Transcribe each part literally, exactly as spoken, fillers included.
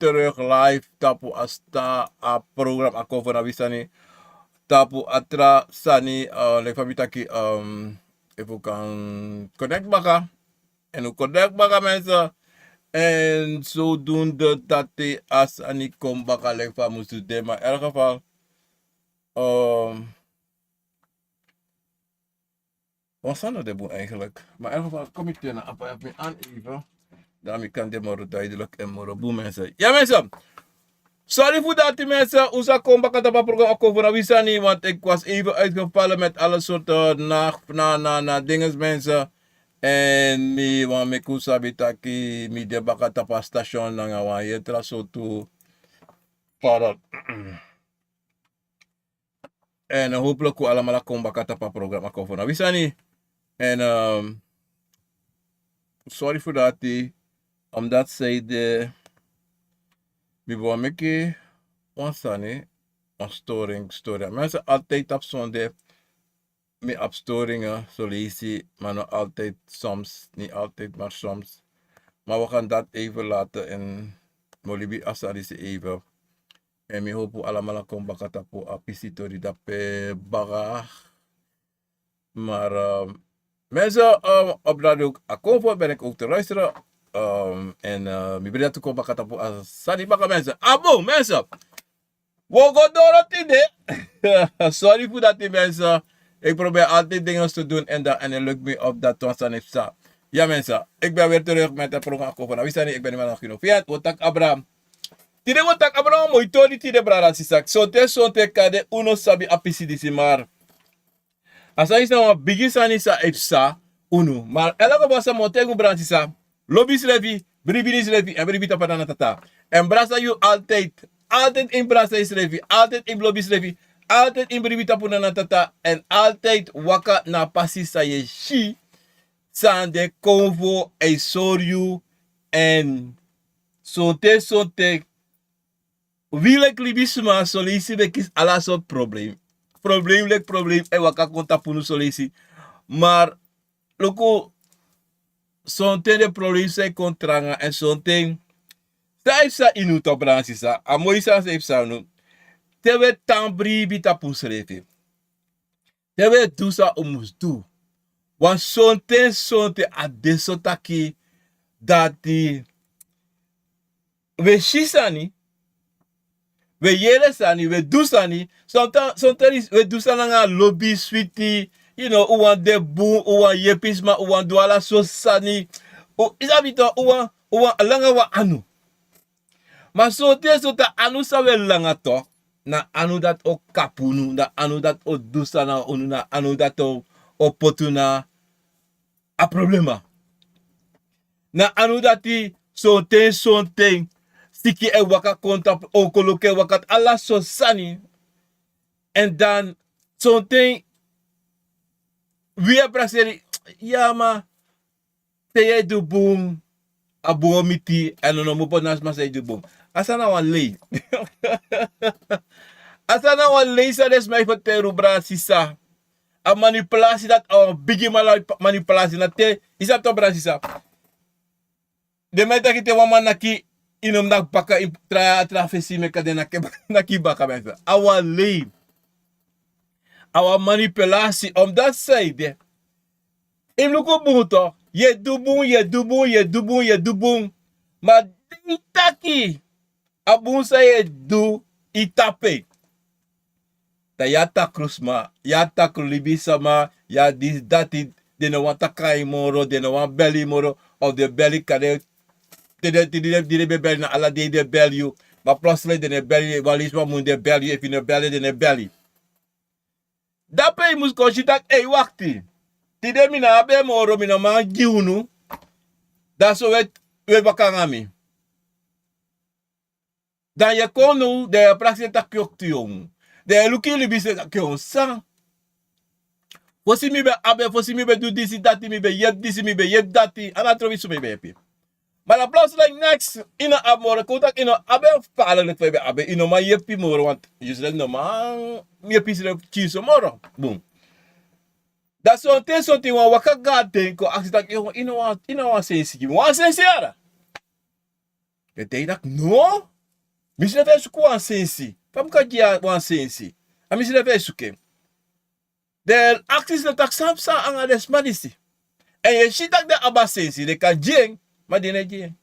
terug live tapu a sta a program a Konfo na Wi Sani. Tapu a tra sani, eh, leki fa mi taki, ehm, efu un kan connect baka. En un connect baka, mensen. En zodoende dati a sani kon baka leki fa a musu de, maar in elk geval, ehm, wan sani no de bun eigenlijk. Maar in elk geval, kon mi tena apa, help mi aan even. Dan mi kan de moro duidelijk en moro bun, mensen. Ja, mensen. Sorry voor dat, mensen. Un sa kon baka tapu a program a Konfo na Wi Sani, want ik was even uitgevallen met alle soorten na, na, na, na dinges, mensen. En mi wan meki un sabi taki mi de baka tapu a station nanga wan heri tra sortu. Pardon. En, eh, hopelijk un alamala kon baka tapu a program a Konfo na Wi Sani. En, ehm, sorry voor dat, eh, omdat zij de, mi ben wani meki wan sani, wan storing, storing. Mensen, altijd op zonde, mi abi storingen, so leisi, maar no altijd, soms, niet altijd, maar soms. Maar we gaan dat even laten en mi o libi a sani disi even. En mi hopu alamala kon baka tapu a pisi tori dape baka. Maar, ehm, mensen, ehm, op radio a Konfo ben ik ook te luisteren. Ehm, en, eh, mi ben dati kon baka tapu a sani baka, mensen. Abo, mensen. Wo go doro tide. Sorry voor dat, mensen. Ik probeer altijd dingen te doen en dan, en het lukt me op dat wan sani psa. Ja, mensen. Ik ben weer terug met het programma Konfo na Wi Sani. Ik ben uw man Gino Fiat. Wo taki Abraham. Tide wo taki Abraham, moi tori tide, brada sisa. Sonte, sonte kande un no sabi a pisi disi, maar a sani disi na wan bigi sani san e psa unu. Maar elke baka san mi o taigi un, brada sisa, lobi yusrefi, bribi ini yusrefi, en bribi tapu a Nana Tata. En brasa yu altijd, altijd e brasa yusrefi, altijd e lobi yusrefi, altijd e bribi tapu Nana Tata, en altijd waka na a pasi san yu e si san den Konfo e sori yu. En sonte, sonte wi leki libisma, son leisi wi e kisi ala sortu problem. Problem leki problem e waka kon tapu unu son leisi. Maar luku, sonten den problem san e kon tranga, en sonten san e psa ini unu, brada sisa, a moi sani san e psa ini unu. Te wi e tan bribi tapu unsrefi, te wi e du san un mus du, wan sonten, sonten a de so taki dati wi e si sani, wi e yere sani, wi e du sani. Sonten, sonten wi e du sani nanga lobi, switi, you know, un wani de bun, un wani yepi sma, un wani du ala sortu sani. Un, yu sabi tok, un wani, un wani langa wan anu. Ma sonten, sonten a anu san wi e langa tok, na anu dati o kapu unu, na anu dati o du san na unu, na anu dati o, o poti unu na a problema. Na anu dati sonten, sonten siki e waka kon tapu, onkoluku e waka, ala sortu sani. En dan sonten wi e prakseri, ya ma, te yu e du bun, a bun o miti, en no, no mu poti na sma san e du bun. A sani na wan lei. A sani na wan lei san den sma e ferteri unu, brada sisa. A manipulasi dati, a wan bigi mala-, manipulasi na te, yu sabi tok, brada sisa. Den man e taki te wan man naki yu, no mu naki baka, yu tra, tra fesi meki den naki, naki baka, mensen. A wan lei. A wan manipulasi, omdat san ede, yu mus luku bun tok, yu e du bun, yu e du bun, yu e du bun, yu e du bun. Ma den taki a bun san yu e du, yu tapu en. Dan yu e takru sma, yu e takru libisma, yu e disi dati, den no wani taki nanga yu moro, den no wani beli yu moro, of den beli kande, di den, di den, di den ben beli na ala dei den beli yu. Ma plotseling den no e beli, wan leisi wan mun den beli yu, efu yu no beli den, den no e beli. Dape yu mus kon si taki, ei, wakti. Tide mi no abi en moro, mi no man gi unu. Dan so wi e, wi e waka nanga mi. Dan yu e kon now, dan yu e prakseri taki yu o kti yu omu. Dan yu e luku yu libisma taki yu o san. Fosi mi ben abi en, fosi mi ben du disi, dati, mi ben yepi disi, mi ben yepi dati, ala trobi suma yu ben yepi. Ma dan plotseling neks, yu no abi moro, kon taki yu no abi en, fa ala leki fa yu ben abi en, yu no man yepi moro, want yusrefi no man yepi yusrefi pikinso moro. Bun. Dan sonten, sonten wan waka go na den kon aksi taki, yu no, yu no wani, yu no wani sensi gi mi wan sensi yara. Den e taki, no, Mi srefi e suku wan sensi. Fa mi kan gi yu wan sensi? A mi srefi e suku en. Den aksi srefi taki san psa anga den sma disi. Èn yu e si taki den abi a sensi, den kan gi en, ma den no e gi en.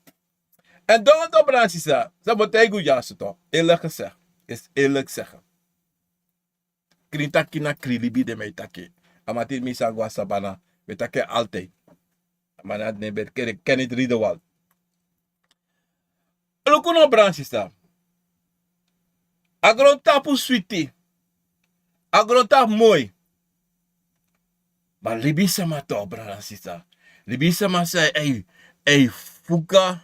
Èn dongo to, brada sisa, san mi o taigi yu dyaso to, eerlijk gezegd, is eerlijk zeggen. Krin taki na krin libi den mi e taki. A man te mi sa go a sabana, mi e taki en altijd. A man na den ben ken, ken niet rieden wal. Luku no, brada sisa. A grontapu switi. A grontapu moi. Ma libisama to, brada sisa. Libisama san e, e fuka,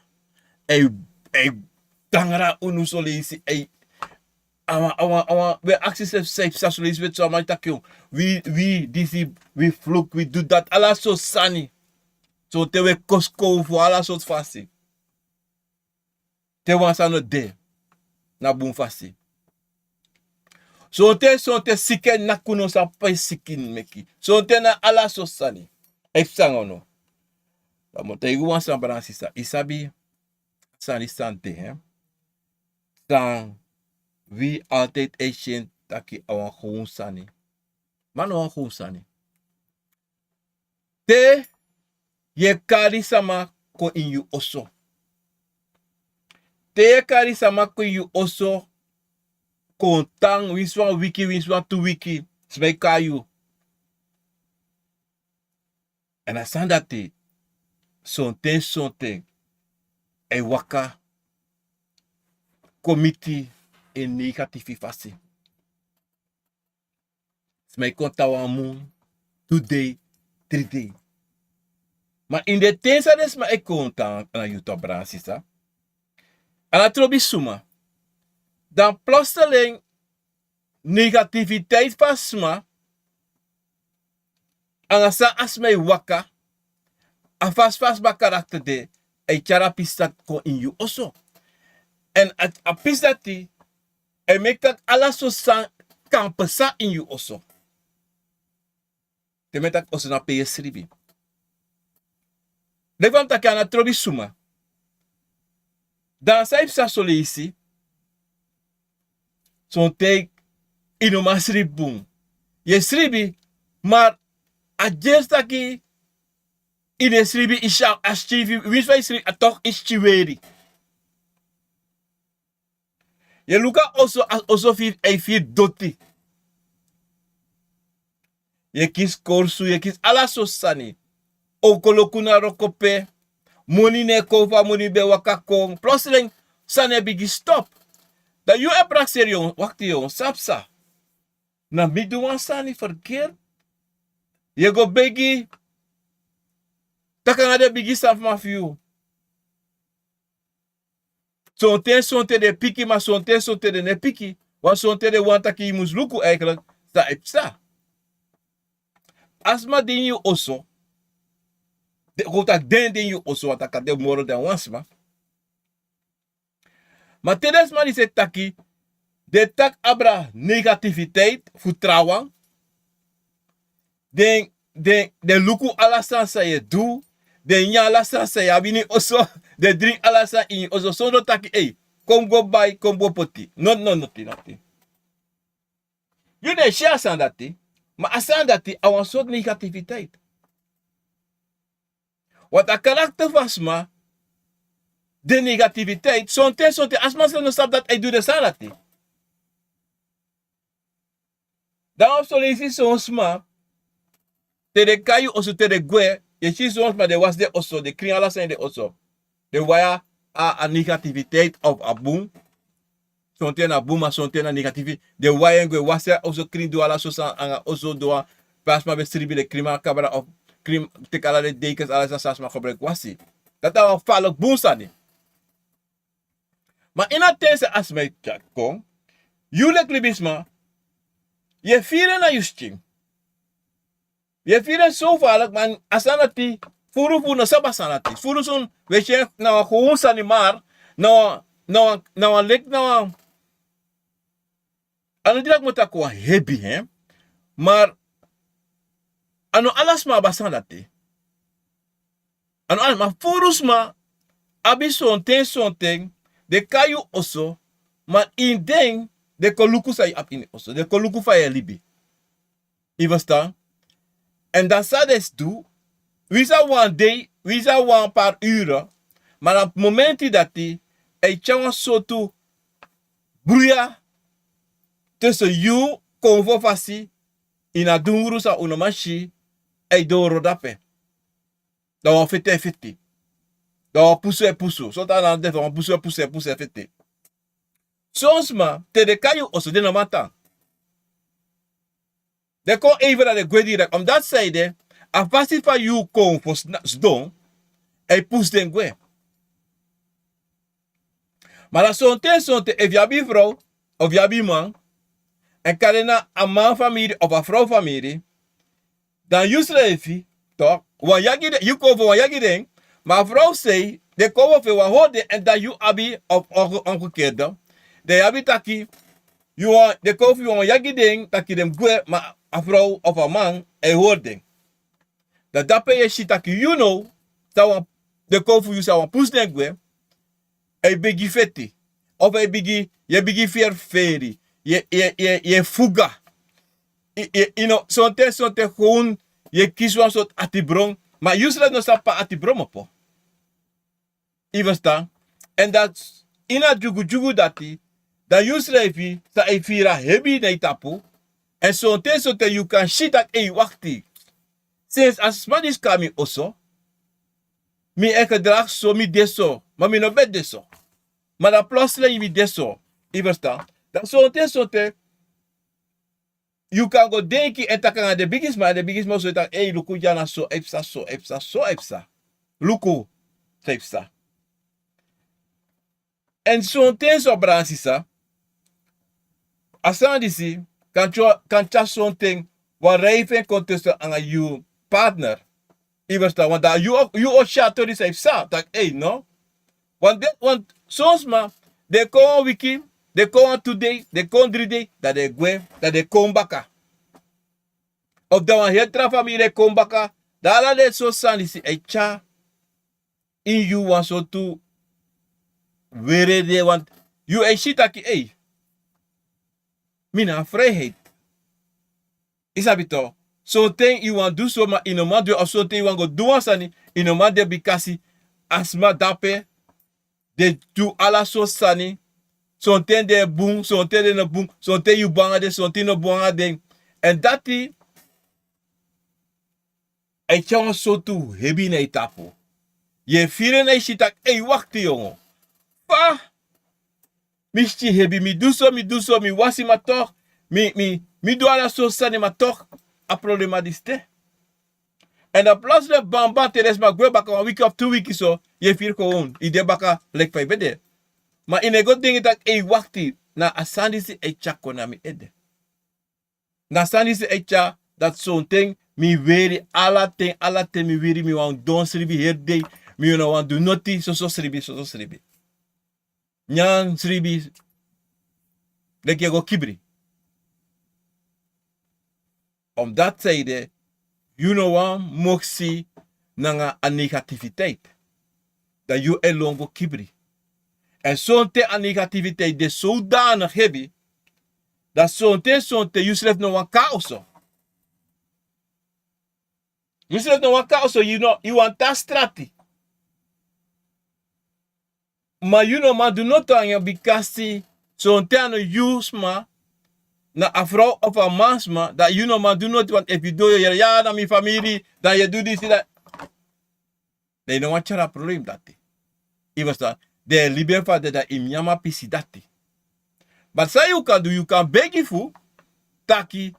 e, e tangra unu son leisi, e. Awan, awan, awan, we aksi srefi san psa son leisi, we so a man taki yu. Wi, wi disi, wi fluk, wi du dati, ala sortu sani. Sonten we kosi kon fu ala sortu fasi. Te wan sani no de na bun fasi. Sonten, sonten siki e naki unu san pe siki meki. Sonten na ala sortu sani. Efu san unu. Dan mi o taigi yu wan sani, brada sisa. Yu sabi sani san de, hè? San wi altijd e si en taki a wan gewoon sani. Ma no wan gewoon sani. Te yu e kari sama kon ini yu oso. Te yu e kari sama kon ini yu oso, kon tan, winsi wan wiki, winsi wan tu wiki, sma e kari yu. Èn a sani dati, sonten, sonten, e waka kon miti en negatifi fasi. Sma e kon tan wan mun, tu dei, dri dei. Ma ini den ten san den sma e kon tan na yu, to, brada sisa, a no trobi suma. Dan plotseling negativiteit fu a sma, anga san a sma e waka, a fasi fu a sma karakter de, e tyari a pisi dati kon ini yu oso. Èn a, a pisi dati e meki taki ala sortu sani kan pasa ini yu oso. Te mi e taki oso na pe yu e sribi. Leki fa mi taki, a no trobi suma. Dan san yu psa son leisi, sonten yu no man sribi bun. Yu e sribi, ma a dyesi taki yu no e sribi, yu si a, a skin fu yu, winsi fa yu sribi, a toch yu skin weri. Yu e luku a oso, a oso fu yu e firi doti. Yu e kisi korsu, yu e kisi ala sortu sani. Owkoloku na wroko pe. Moni no e kon fa moni ben waka kon. Plotseling sani e bigin stop. Dan yu e prakseri yu, wakti yu, san psa? Na mi du wan sani verkeerd? Yu e go begi, taki anga den bigi sama fu yu. Sonten, sonten den e piki, ma sonten, sonten den no e piki. Wan sonten den wani taki yu mus luku eigenlijk san e psa. A sma de ini yu oso, den, kon taki den de ini yu oso, want a kan de moro dan wan sma. Ma te den sma disi e taki, den taki abra negativiteit fu trawan. Den, den, den luku ala sani san yu e du. Den nyan ala sani san yu abi ini oso. Den dringi ala sani ini oso. Sondro taki, ei, kon go bai, kon go poti. No, no, noti, noti. Yu no e si a sani dati. Ma a sani dati a wan sortu negativiteit. Want a karakter fu a sma, den negativiteit, sonten, sonten a sma srefi no sabi dati a e du den sani dati. Dan wan son leisi son sma, te den kon na yu oso, te den gwe, yu e si son sma den wasi den oso, den krin ala sani ini den oso. Den wai a, a negativiteit of a bun. Sonten na bun, ma sonten na negatifi. Den wai en gwe, wasi a oso krin, du ala sortu sani anga oso, du a, pe a sma ben sribi, den krin a kabra of krin, teki ala den dekens, ala sani san a sma gebruik wasi. Dati a wan falek bun sani. Ma ini a ten san a sma e tyari kon, yu leki libisma, yu e firi en na yu skin. Yu e firi en so falek, ma a sani dati, furu fu unu no sabi a sani dati. Furu suma, we si en na wan gewoon sani, maar na wan, na wan, na wan leki, na wan, a no direct mi o taki wan hebi, hè. Maar a no ala sma abi a sani dati. A no ala, ma furu sma abi sonten, sonten den kon na yu oso, Ma ini den, den kon luku san yu abi ini oso, den kon luku fa yu e libi. Yu ferstan? Èn dati san den si du, winsi a wan dei, winsi a wan par uru, ma na momenti dati e tyari wan sortu bruya tussen yu kon fu fasi, ini a dungru san un no man si, e doro dape. Dan wan feti e feti. Dan wan pusu e pusu. Sortu a na den fa wan pusu e pusu e pusu e feti. Son sma, te den kai yu oso, den no man tan. Den kon even, dan den gwe direkt. Omdati san ede, a fasi fa yu kon fu sna-, sidon, e pusu den gwe. Ma na sonten sonten, efu yu abi frow, of yu abi man, èn kande na a man famiri of a frow famiri, dan yusrefi, toch, wan yagi den, yu kon fu wan yagi den, ma a frow sei, den kon fu wan hori den, èn dan yu abi of, of, omgekeerde, dan yu abi taki, yu wan, den kon fu wan yagi den, taki den gwe, ma a frow of a man e hori den. Dan dape yu e si taki yu no, san wan, den kon fu yu san wan pusu den gwe, e bigin feti. Of e bigin, yu e bigin ferferi. Yu e, yu e, yu e, yu e fuga. I, i, yu no, sonten, sonten gewoon, yu e kisi wan sortu atibron. Ma yusrefi no sabi pe a atibron opo. Yu ferstan? Èn dati, ini a dyugudyugu dati, dan yusrefi sa e firi a hebi na yu tapu. Èn sonten, sonten yu kan si taki, ei, wakti. Sensi a sma disi kon na mi oso, mi e gedrag so, mi de so, ma mi no ben de so. Ma dan plotseling mi de so. Yu ferstan? Dan sonten, sonten, yu kan go denki èn taki nanga den bigisma, èn den bigisma o sori taki, ei, luku dya na so e psa, so e psa, so e psa. Luku san e psa. Èn sonten so, brada sisa, a sani disi kan tyo-, kan tyari sonten wan rij fu en kon tussen anga yu partner. Yu ferstan? Want dan yu o, yu o si a tori san e psa, taki, ei, no. Want den, want son sma, den kon wan wiki, den kon wan tu dei, den kon dri dei, dan den gwe, dan den kon baka. Of dan wan heri tra famiri e kon baka, dan ala den so sani disi e tyari ini yu wan sortu weri de, want yu e si taki, ei, mi na a vrijheid. Yu sabi toch, sonten yu wani du so, ma yu no man du en, of sonten yu wani go du wan sani, yu no man du en bikasi a sma dape, den du ala sortu sani, sonten den bun, sonten den no bun, sonten yu bun anga den, sonten yu no bun anga den. Èn dati e tyari wan sortu hebi na yu tapu. Yu e firi en, na yu si taki, ei, wakti yongo. Fa mi si hebi, mi du so, mi du so, mi wasi, ma toch, mi, mi, mi du ala sortu sani, ma toch a problema disi de. Èn dan plotseling bamba, te den sma gwe baka wan wiki of tu wiki so, yu e firi gewoon, yu de baka leki fa yu ben de. Ma yu no e go denki taki, ei, wakti, na a sani disi e tyari kon na mi ede. Na sani disi e tyari, dati sonten mi weri, ala ten, ala ten mi weri, mi wani don sribi heri dei, mi no wani du noti, soso sribi, soso sribi. Nyan sribi, leki yu e go kibri. Omdati san ede, yu no wani moksi nanga a negativiteit. Dan yu e lon go kibri. Èn sonten a negativiteit de zodanig hebi, dan sonten, sonten yusrefi no wani kon na oso. Yusrefi no wani kon na oso, yu no, yu wani tan na strati. Ma yu no man du noti anga en, bikasi sonten a no yu sma, na a frow of a man sma, dan yu no man du noti, want efu yu du, yu e yere, ya, na mi famiri, dan yu e du disi, dan den no wani tyari a problem dati. Yu ferstan? Den e libi en fa den de, dan yu mus nyan a pisi dati. Ma san yu kan du, yu kan begi fu taki,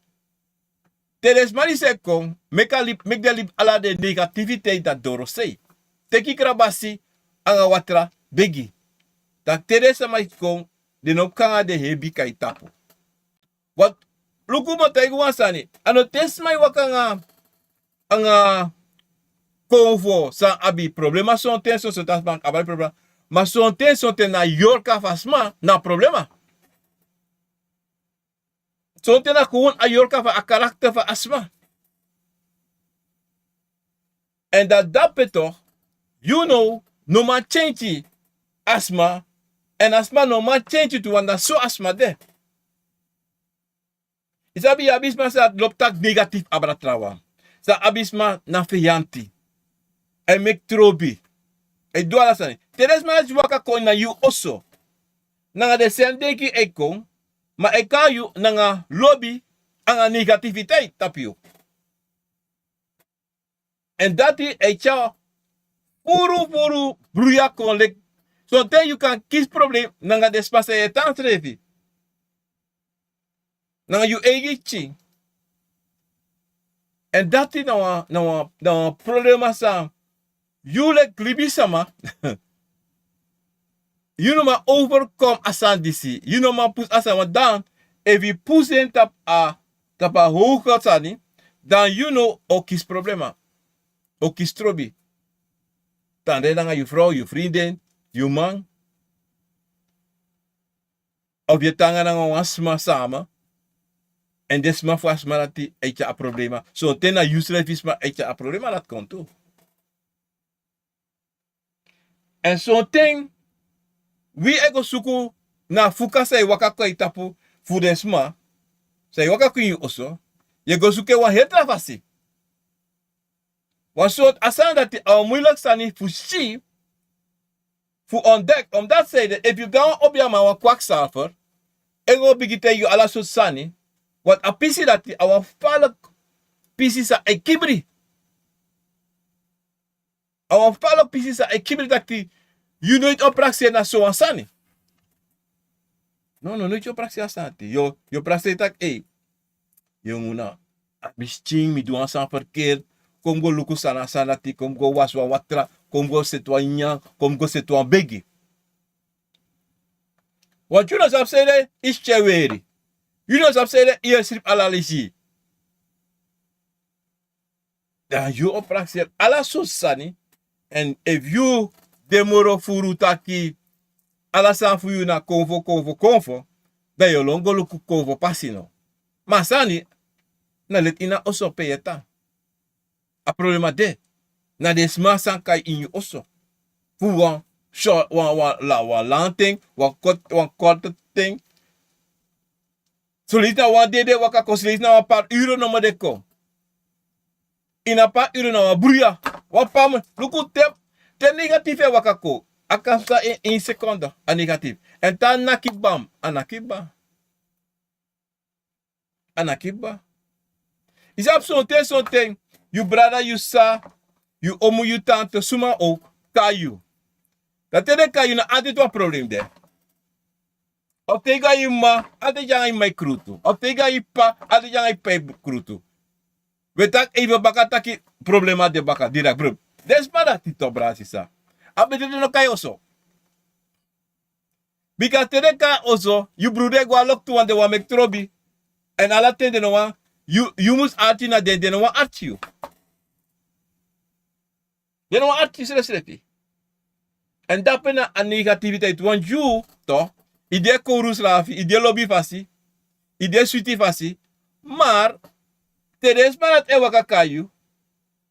te den sma disi e kon, meki a libi, meki den libi ala den negativiteit dati dorosei. Teki krabasi anga watra, begi. Taki te den sma e kon, den no kon nanga den hebi kon na yu tapu. Want luku, mi o taigi wan sani, a no te sma e waka anga, anga konfo san abi problema, sonten, sonten a sma abi problema. Ma sonten, sonten na yorka fu a sma na problema. Sonten na gewoon a yorka fu a karakter fu a sma. Èn dan dape toch, yu no, no man tyentyi a sma, Èn a sma no man tyentyi tu wan da so a sma de. Yu sabi yu abi sma san lobi taki negatif abra trawan. San abi sma na feyanti. A e meki trobi. A e du ala sani te den sma dati waka kon na yu oso. Nanga den seni denki a e kon ma a e kon na yu nanga lobi anga negatifiteit tapu yu. Èn dati e tyari furu furu bruya kon leki sonten yu kan kisi problem nanga den sma san yu e tan srefi nanga yu eigi pikin. Èn dati na wan na wan na wan problema san yu leki libisama yu no man overkom a sani disi yu no man pusu a sani wan dan efu yu pusu en tapu a tapu a howge sani dan yu no o kisi problema o kisi trobi. Tande nanga yu frow yu frinden yu man of yu e tan nanga wan sma sama. Èn den sma fu a sma dati e tyari a problema sonten na yu srefi sma e tyari a problema dati kon tu. Èn sonten wi e go suku na a fuka san e waka kon a yu tapu fu den sma san e waka kon ini yu oso. Yu e go suku en wan heri tra fasi. Wan sortu a sani dati a o muiliki sani fu si fu ondek omdati seide efu yu go na wan obi a man wan kwaksalfer e go bigin taigi yu ala sortu sani. Wantu a pisi dati a wan faliki pisi san e kibri. A wan falo pisi san e kibri taki yu noiti o prakseri na sowan sani. No no noiti o prakseri a sani ati yu o prakseri taki ei yu muna a mi skin mi du wan sani ferkeri. Kon mi go luku san na a sani ati kon mi go wasi wan watra kon mi go seti wan nyanyan kon mi go seti wan begi. Wantu yu no sabi sede i skin e weri. Yu no sabi sede i e sripi ala leisi. Dan yu o prakseri ala sortu sani. Èn efu yu de moro furu taki ala sani fu yu na konfo konfo konfo, dan yu o lon go luku konfo pasi no. Ma a sani na leti ini a oso pe yu e tan. A problema de na den sma san kai ini yu oso fu wan wan wan lanten wan korte ten. Solisi na wan dede waka kon solisi na wan par uru nomo de kon. Ini a par uru na wan bruya wan par mun luku te te negatif e waka kon. A kan psa ini sekonde a negatif. Èn te a naki bam a naki bam. A naki bam. Yu sabi sonten sonten yu brada yu sa yu omu yu tante suma o kai yu. Dan te den kai yu na altide wan problem de. Of te yu go na yu mama ati yu anga yu mama e krutu of te yu go na yu p'pa ati yu anga yu p'pa e krutu. We taki even baka taki problema de baka direk brum. Den sma dati tobrasi sa a bete den no kai oso. Bika te den kai oso yu brudu e go na loktu wan den wan meki trobi. Èn ala ten den no wan yu mus arti na den den no wan arti yu. Den no wan arti srefsrefi. Èn dape na a negativiteit wan dyuu to i de kowru slafi i de lobi fasi i de switi fasi. Mar te den sma dati e waka kai yu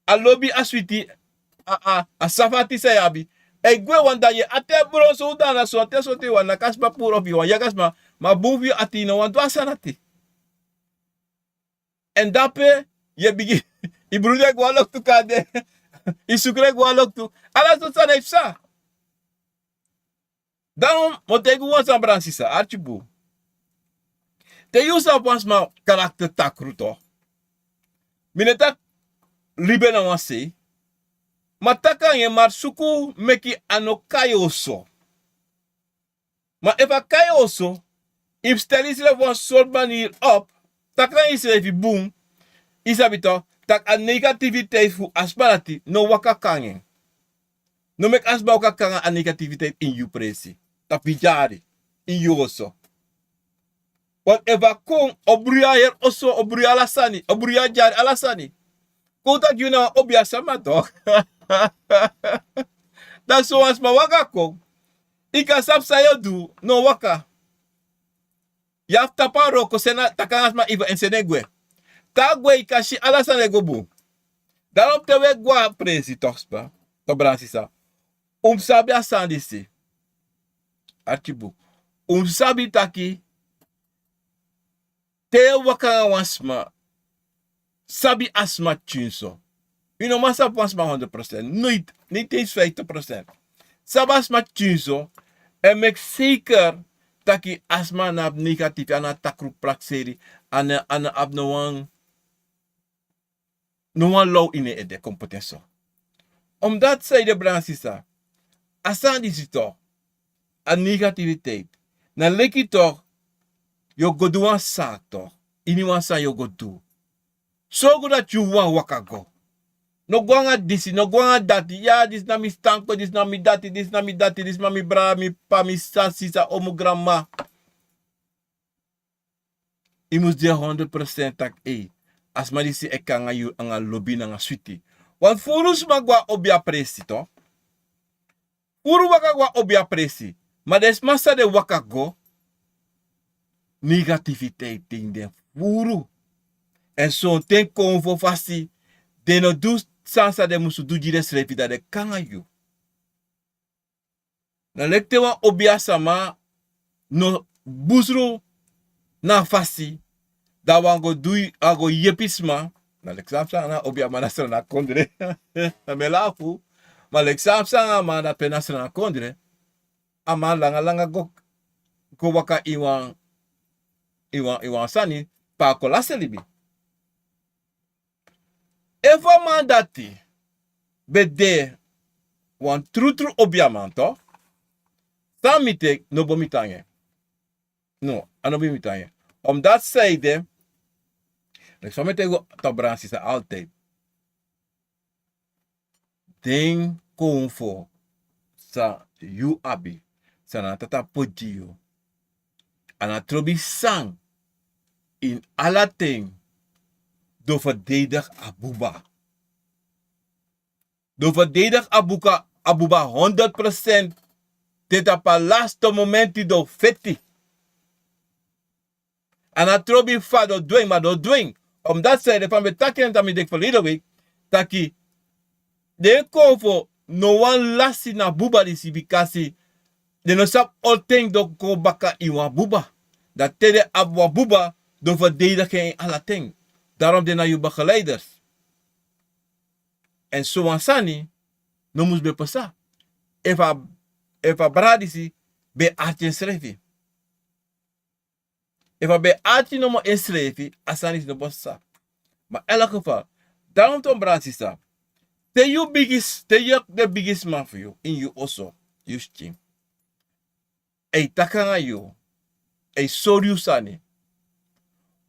a lobi a switi a safati san yu abi. A e gwe wan dan yu e ati e bron sowtu ana sonten sonten yu wan naki a sma puru ofu yu wan yagi a sma. Ma bun fu yu ati yu no wan du a sani ati. Èn dape yu e bigin yu brudu e gwe na loktu kande yu sukru e gwe na loktu. Ala sortu sani e psa. Dan mi o taigi un wan sani brada sisa arki bun. Te yu sabi wan sma karakter takru to mi no e taki libi en na wan sei. Ma taki nanga en mari suku meki a no kai oso. Ma efu a kai oso yu mus teli yusrefi wan sortu maniri op taki nanga yusrefi bun. Yu sabi to tak' a negativiteit fu a sma dati no waka kon nanga en. No meki a sma waka kon nanga a negativiteit ini yu presi tapu yu dyari ini yu oso. Wantu efu a kon o bruya heri oso o bruya ala sani o bruya dyari ala sani. Kon un taki yu na wan obi a sama to. Dan sowan sma waka kon yu kan sabi san yu o du. No waka. Yu abi tapu a wroko seni a taki nanga sma ifu en seni en gwe. Te a gwe yu kan si ala sani e go bun. Darom te un e gwe na presi tokspa to brada sisa. Un mus sabi a sani disi. Arkibuku. Un sabi taki te yu e waka nanga wan sma, sabi a sma tyun so. Yu no man sabi wan sma hondro prosent, noiti, niti ensi fifti prosent. Sabi a sma tyun so, èn meki seker taki a sma no abi negatifi, a no abi takru prakseri, a no, a no abi no wan no wan low ini en ede kon poti en so. Omdati san ede, brada nanga sisa, a sani disi tok, a negativiteit, na leki tok yu o go du wan sani tok, ini wan sani yu o go du. Sorgu dati yu wani waka go. No go nanga disi, no go nanga dati. Ya, disi na mi stanko, disi na mi dati, disi na mi dati, disi na mi brada, mi p'pa, mi sisa, sisa, omu, granmama. Yu mus de hondro prosent taki ei, a sma disi e kon nanga yu nanga lobi nanga switi. Wan furu sma go na obiapresi tok. Furu waka go na obiapresi. Ma den sma san den waka go, negativiteit de ini den furu. Èn sonten kon fu fasi den no du san san den musu du gi densrefi, dan den kon nanga yu. Na leki te wan obiasama no busru na fasi, dan wan go du, a go yepi sma. Na leki san psa nanga obiaman na Sranan kondre. Na mi e lafu. Ma leki san psa nanga a man dati pe na Sranan kondre. A man langa langa go, go waka ini wan, ini wan, ini wan sani, pe a kon lasi en libi. Efu a man dati ben de wan trutru obiaman tok, san mi teki no bo mi tan nanga en. No, a no bo mi tan nanga en. Omdati san ede, leki fa mi e taigi tok, brada nanga sisa, altijd. Den konfo san yu abi, san Nana Tata poti gi yu, a no trobi san, ini ala ten den o verdedig a buba. Den o verdedig a buka, a buba honderd procent. Te tapu a laste momenti den o feti. A no trobi fa den o du en, ma den o du en. Omdati san ede, fa mi ben taki en, dan mi denki verleden week, taki den konfo no wani lasi na buba disi, bikasi den no sabi onten den o kon baka ini wan buba. Dan te den abi wan buba, den o verdedig en ini ala ten. Daarom den na yu begeleiders. Èn sowan sani no mus ben pasa. Efu a, efu a brada disi ben arki ensrefi. Efu a ben arki nomo ensrefi, a sani disi no bo pasa. Ma elk geval, dan un ton, brada nanga sisa, te yu bigi, te yu de bigisma fu yu ini yu oso, yu skin, a e taki nanga yu, a e sori yu sani.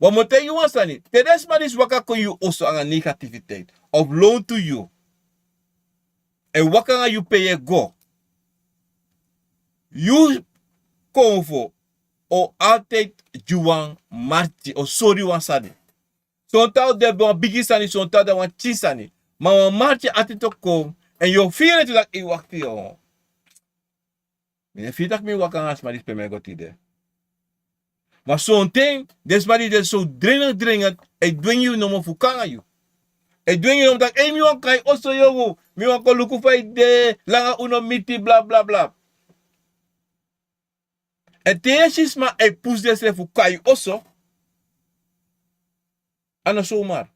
Wan mi o taigi yu wan sani, te den sma disi waka kon yu oso nanga negativiteit, of lontu yu, a e waka nanga yu pe yu e go, yu konfo o altijd gi wan marki, o sori wan sani. Sontaw de wan bigi sani, sontaw de wan pikin sani. Ma wan marki ati o kon, èn yu o firi en tu, taki yu wakti yu. Mi no e firi taki mi waka nanga a sma disi pe mi e go tide. Ma sonten den sma di de so dringend, dringend, a e dwengi yu nomo fu kon nanga yu. A e dwengi yu nomo taki, ei, mi wani kon na yu oso, yu, mi wani kon luku fa yu de, langa un no miti, bla, bla, bla. Èn te yu e si sma e pusu densrefi fu kon na yu oso, a no zomaar.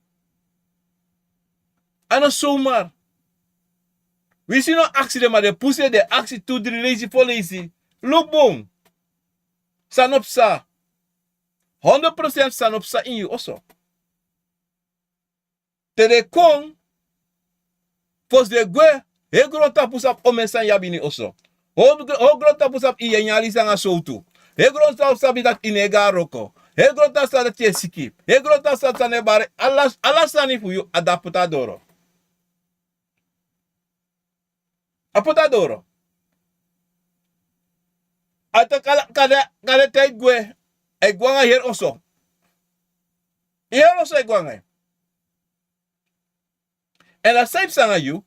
A no zomaar. Winsi yu no aksi den, ma den e pusu en, den e aksi tu, dri leisi, fo leisi. Luku bun. San no pasa. Honderd procent san no pasa ini yu oso. Te den kon, fosi den gwe, heri grontapu sabi omeni san yu abi ini yu oso. Heri grontapu sabi yu e nyan alisi nanga sowtu. Heri grontapu sabi dati yu no e go na wroko. Heri grontapu sabi dati yu e siki. Heri grontapu sabi san no e bari. Ala, ala sani fu yu a de poti na doro. A poti na doro. A taki ala, kande, kande te yu gwe, a e gwe nanga yu heri oso. Yu heri oso e gwe nanga yu. Èn a san e pasa nanga yu,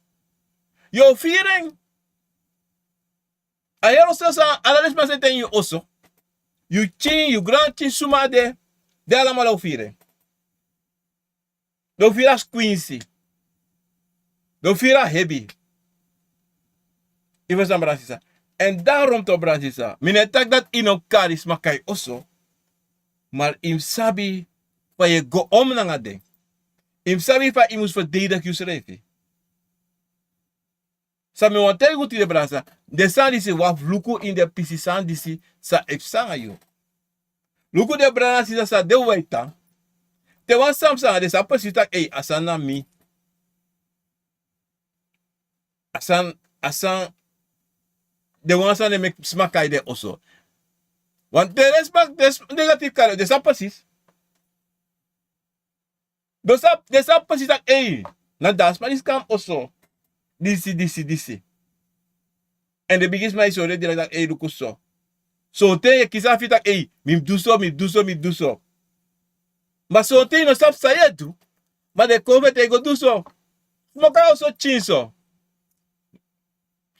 yu o firi en. A heri oso san, ala den sma san e tan ini yu oso, yu pikin, yu granpikin, suma de, den alamala o firi en. Den o firi a skwinsi. Den o firi a hebi. Yu ferstan, brada nanga sisa. En daarom to brada sisa, mi no e taki dati i no kari sma kai oso. Maar i mus sabi fa yu e go om nanga den. I mus sabi fa i mus verdedig yusrefi. San mi wani taigi un tide brada sisa, den sani disi wi abi fu luku ini den pisi sani disi san e psa nanga yu. Luku den brada sisa san de wi e tan. Te wan sani psa nanga den, san presis taki ei, a sani na mi. A sani, a sani, den wan sani e meki sma kai den oso. Want te den sma, den sma, negatief kai den, den sabi presis. Den sabi, den sabi presis taki ei, na dan sma disi kon na mi oso. Disi, disi, disi. En den bigi sma e sori den direkt taki ei, luku so. Sonten yu e kisi a firi taki ei, mi mus du so, mi mus du so, mi mus du so. Ma sonten yu no sabi san yu e du. Ma den kon fu en te yu go du so. Smoke a oso pikin so.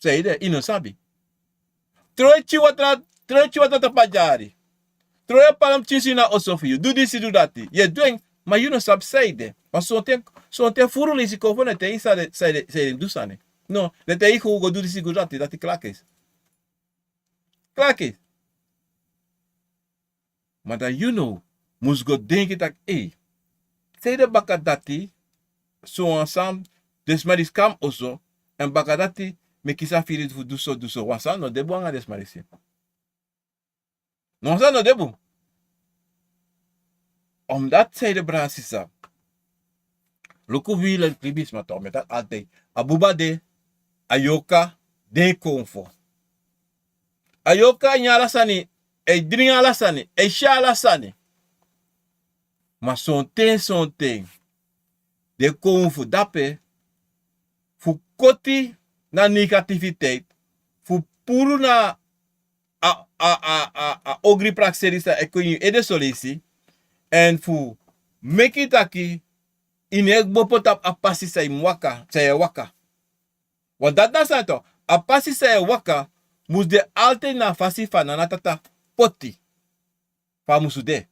San ede, yu no sabi. Tron yu pikin watra, tron yu pikin watra tapu a dyari. Tron yu palm pikin so ini a oso fu yu. Du disi, du dati. Yu e du en, ma yu no sabi san ede. Ma sonten, sonten furu leisi kon fu den e taigi yu san den, san den, san den du sani. No, den e taigi yu go du disi, go du dati, dati klakes. Klakes. Ma dan yu no mus go denki taki ei, san ede baka dati, so wan sani, den sma disi kon na mi oso, en baka dati mi e kisi a firi fu du so, du so, wan sani no de bun nanga den sma disi. No, wan sani no de bun. Omdat san ede brada sisa, luku wi leki libisma, to mi e taki altijd, a buba de, a yorka, den e konfo. A yorka e nyan ala sani, e dringi ala sani, e si ala sani. Ma sonten, sonten, den e konfo dape fu koti na negativiteit, fu puru na a, a, a, a, a ogri prakseri san e kon ini yu ede soleisi, en fu meki taki yu no e kmopo tapu a pasi san yu mus waka, san yu e waka. Want dati na sani tu, a pasi san yu e waka mus de altijd na a fasi fa Nana Tata poti fa a musu de.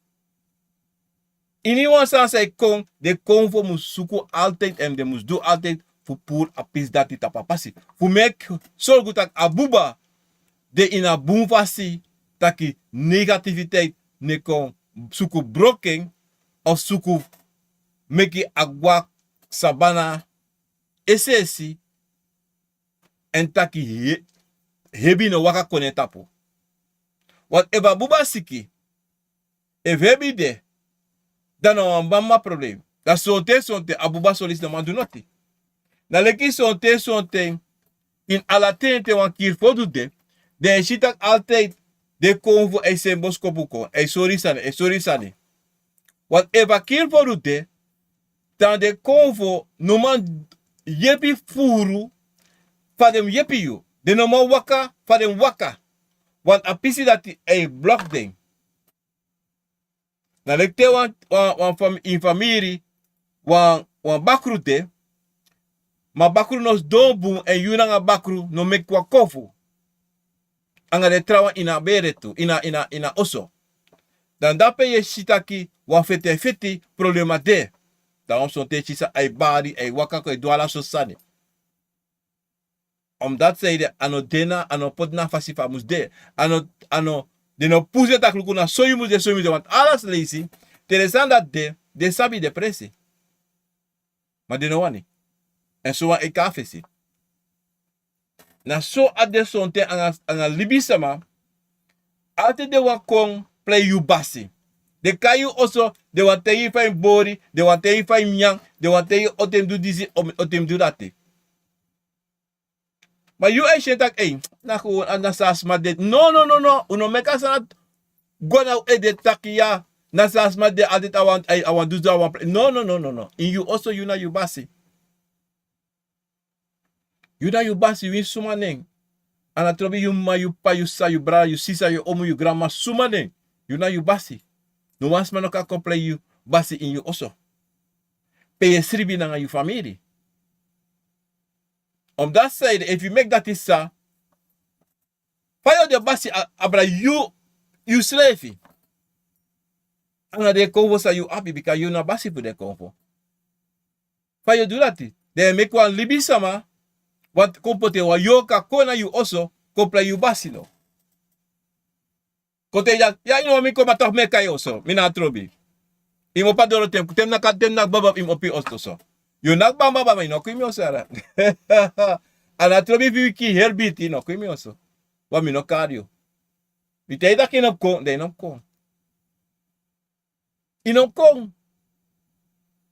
Ini wan sani san e kon, den konfo mus suku altijd, en den mus du altijd fu puru a pisi dati tapu a pasi. Fu meki sorgu taki a buba de ini a bun fasi, taki negativiteit no e kon suku broko en, of suku meki a gwe na sabana, es'esi, en taki he-, hebi no waka kon na en tapu. Want efu a buba siki, efu hebi de, dan na wan mama problem. Dan sonten, sonten a buba soleisi no man du noti. Na leki sonten, sonten, ini ala ten te wan kiri fodu de, den e si taki altijd den konfo e seni boskopu kon, e sori sani, e sori sani. Want efu a kiri fodu de, dan den konfo no man yepi furu fa den mus yepi yu. Den no man waka fa den mus waka. Want a pisi dati e blok den. Na leki te wan, wan, wan fam-, ini famiri, wan, wan bakru de, ma bakru no sidon bun, en yu nanga bakru no meki wan konfo anga den trawan ini a bere tu, ini a, ini a, ini a oso. Dan dape yu e si taki wan feti e feti, problema de. Dan wan sonten yu e si san ai bari, ai waka kon e du ala sortu sani. Omdat san ede, a no de na, a no poti na a fasi fa a mus de. A no, a no, den no pusu en taki luku na so yu mus de, so yu mus de. Want ala leisi, te den sani dati de, den sabi den presi. Ma den no wani. En so wan e kon na fesi. Na so a de sonten anga, anga libisma. Altijd den wani kon plei yu basi. Den kon na yu oso, den wani taigi yu fa yu mus bori, den wani taigi yu fa yu mus nyan, den wani taigi yu o ten yu mus du disi, o, o ten yu mus du dati. Ma yu e si en taki, ei, na gewoon, a na so a sma de. No, no, no, no. Un no meki a sani go na un ede taki ya, na so a sma de, altijd a wani, a wani du so, a wani plei. No, no, no, no, no. Ini yu oso yu na yu basi. Yu na yu basi, yu ini suma nen. A no trobi yu m'ma, yu p'pa, yu sisa, yu brada, yu sisa, yu omu, yu granma, suma nen. Yu na yu basi. No wan sma no kan kon plei yu basi ini yu oso. Pe yu e sribi nanga yu famiri. Omdat san ede, efu yu meki dati sa, fa yu o de basi a-, abra yu, yusrefi. Anga den konfo san yu abi, bika yu na basi fu den konfo. Fa yu o du dati? Den e meki wan libisma, wan kon poti wan yorka kon na yu oso, Kon plei yu basi no. Kon te yu dati ya yu no wani mi kon ma tok mi e kai yu oso mi na a trobi. Yu mu opo a doro ten fu ten mi naki a den mi naki baba fu yu mu opo yu oso. Yu naki baba baba yu no kon ini mi oso yara. A na a trobi fu yu kii heri biiti yu no kon ini mi oso. Wan mi no kari yu. Mi te yu taki yu no mus kon dan yu no mus kon. Yu no mus kon.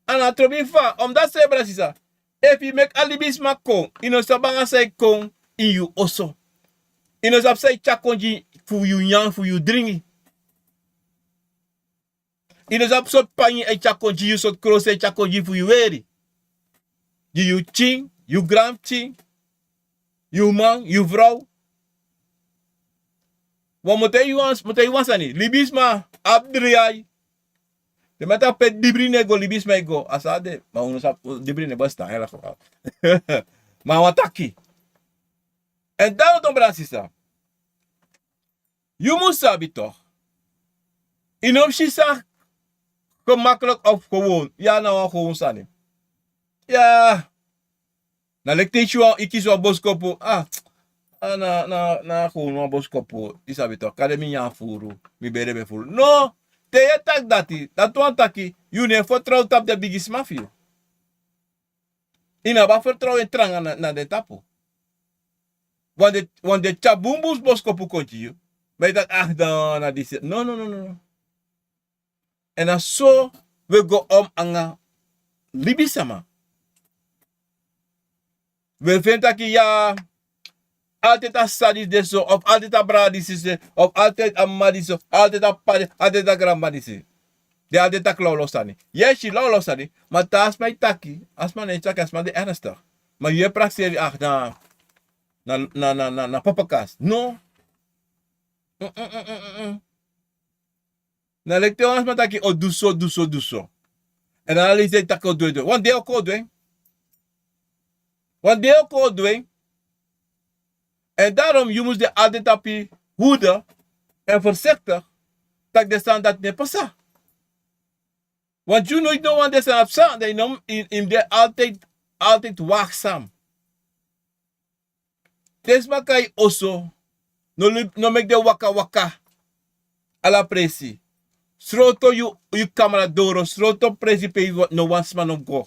A na a trobi fa omdati san yu brada sisa. Efu yu meki a libisma kon yu no sabi nanga san yu kon ini yu oso. Yu no sabi san yu tyari kon gi fu yu nyan fu yu dringi. Yu no sabi sortu panyi e tyari kon gi yu sortu krosi e tyari kon gi fu yu weri. Gi yu pikin yu granpikin yu man yu frow. Wan moto e yu wan sani libisma abi dri ai. Den meta pe dibri no e go libisma e go a sa de ma unu sabi dibri no e bestan hela. Ma a wan taki. Èn dan o ton brada sisa. Yu mus sabi tok'. Yu no mus si san gemakliki of gewon ya na wan gewon sani. Ya. Na leki te yu si wan yu kisi wan boskopu a na na na gewon wan boskopu yu sabi tok' kande mi nyan furu. Mi bere ben furu no. Te yu e taki dati dati wani taki yu no e fertrow tapu den bigisma fu yu. Yu no abi a fertrow en tranga na den tapu. Wan den tyari bunbun boskopu kon gi yu. Ma yu taki ah dan na disi no no no no. Èn na so wi e go om nanga libisama. Wi e feni taki ya. Altid a sisa disi de so of altid a brada disi de so of altid a mama disi so altid a p'pa disi altid a granmama disi. Den altid taki lawlaw sani. Yesi lawlaw sani. Ma te a sma e taki a sma no e taki a sma de ernstik. Ma yu e prakseri ah na na na na na papakas no. Na leki te wan sma taki o du so du so du so. Èn ala leisi den taki o du en du en wan dei o kon o du en. Wan dei o kon o du en. Èn darom yu mus de alde tapu yu hude èn fersektik. Tak' den sani dati no e pasa. Want yu no yu no wani den sani a psa dan yu no mus de altid altid waksam. Te sma kon na yu oso no meki den waka waka. Ala presi sroto yu kamera doro sroto presi pe yu no wan sma no mus go.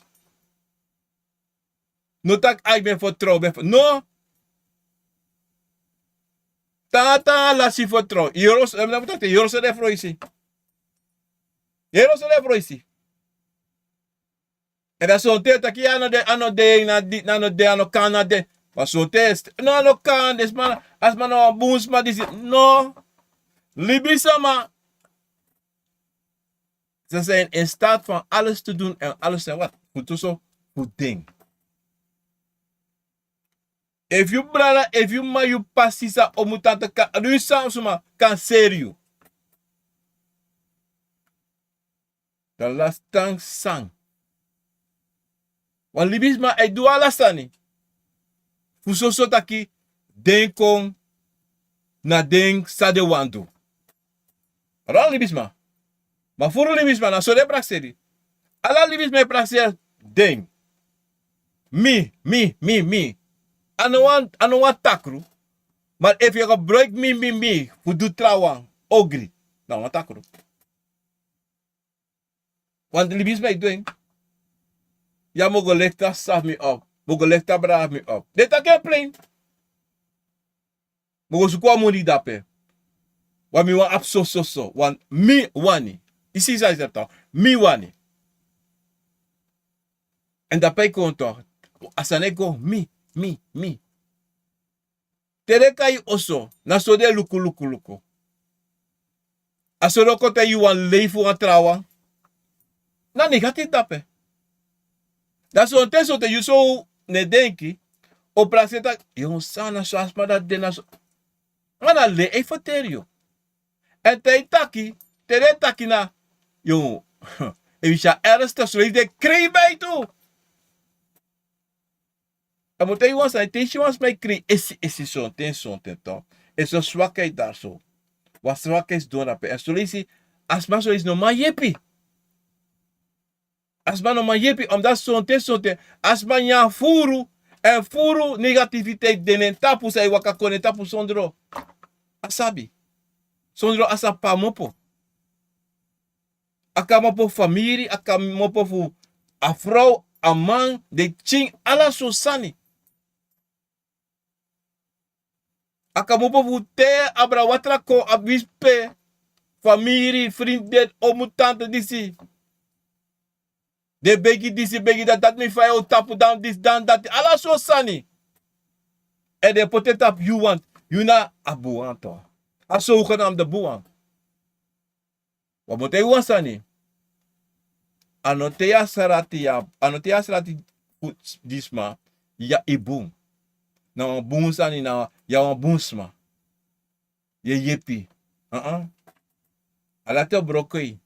No taki ai ben fertrow ben fertrow no. Tan tan lasi fertrow yu yoro so den froisi. Yu yoro so den froisi. Èn dan sonten yu taki a no de a no de na di na no de a no kan na de. Ma sonten no a no kan den sma a sma na wan bun sma disi no. Libisama. Ze zijn in staat van alles te doen en alles en wat fu tu so fu den. Efu yu brada efu yu mama yu p'pa sisa omu tante kan a du yu san suma kan seri yu. Dan lasi tan san. Wan libisma e du ala sani. Fu soso taki den kon na den san den wani du. Ala libisma ma furu libisma na so den e prakseri. Ala libisma e prakseri den. Mi mi mi mi a no wan a no wan takru. Ma efu yu e gebruiki mi mi mi fu du trawan ogri na wan takru. Want libisma e du en. Ya mi o go lekti a sisa fu mi op mi o go lekti a brada fu mi op den taki en plein. Mi o go suku wan moni dape. Wan mi wani abi sososo wan mi wani. Yu si san yu sabi tan mi wani. Èn dape yu kon tok' a sani e go mi mi mi. Te den kon na yu oso na so den e luku luku luku. A so den o kon taigi yu wan lei fu wan trawan. Na negatifu dape. Dan sonten sonten yu sow no e denki o prakseri taki yu san na so a sma dati de na so. Ma na lei e ferteri yu. Èn te yu taki te den e taki na yu efu yu si a ernstik so leisi den krei ben yu tu. A mus taigi wan sani te yu si wan sma e krei esi esi sonten sonten to. Esi wan swakheid dari so. Wan swakheid sidon dape èn soleisi a sma soleisi no man yepi. A sma no man yepi omdati sonten sonten a sma nyan furu. Èn furu negativiteit de na en tapu, san e waka kon na en tapu sondro a sabi. Sondro a sabi pe a mopo. A kamopo famiri, a kamopo fu a frow, a man, den pikin, ala so sani. A kamopo fu te abra watra kon abi wisi pe, famiri, frindi, den omu, tante disi. Den begi disi, begi dati, dati mi fa yu o tapu dan disi dan dati, ala so sani. Èn den poti en tapu yu wantu, yu na a bun wan tu. A so wi go na a mus de bun wan. Wan mus taigi wan sani. A no te yu a srati, yu a no te yu a srati fu di sma, yu a bun. Na wan bun sani, na yu a wan bun sma. Yu e yepi. Ala te o broko yu.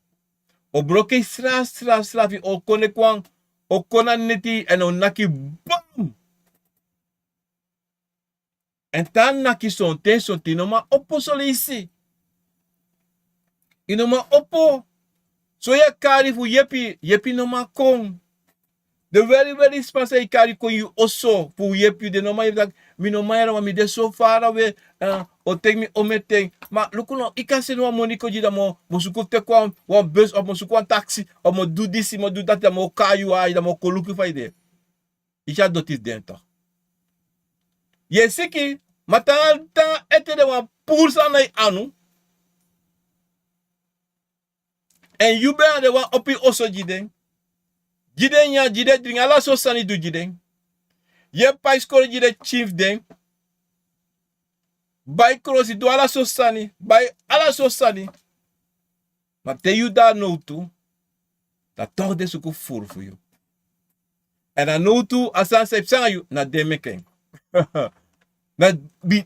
O broko yu srafu srafu srafu, o kon neki wan, o kon na neti èn o naki bam. Èn te a naki sonten sonten, yu no man opo soleisi. Yu no man opo. So yu e kari fu yepi, yepi no man kon. Den weri weri sma san e kari kon yu oso fu yepi yu, den no man yepi. Taki mi no man yere wan, mi de so farawe. O teki mi ometen. Ma luku no, yu kan seni wan moni kon gi, dan mi o suku fu teki wan bus of mi o suku wan taksi of mi o du disi, mi o du dati, dan mi o kai yu a, dan mi o kon luku yu fa yu de. Yu si a doti fu den tu. Yu e siki, ma te a ete den wan puru sani na yu anu. Èn yu ben de wan opo oso gi den. Gi den nyan, gi den dringi, ala so sani du gi den. Yu e pai skoro gi den pikin fu den. Bai krosi, du ala so sani, bai ala so sani. Ma te yu de a nowtu, dan tok' den suku furu fu yu. Èn a nowtu, a sani san e psa nanga yu, na den meki en. Na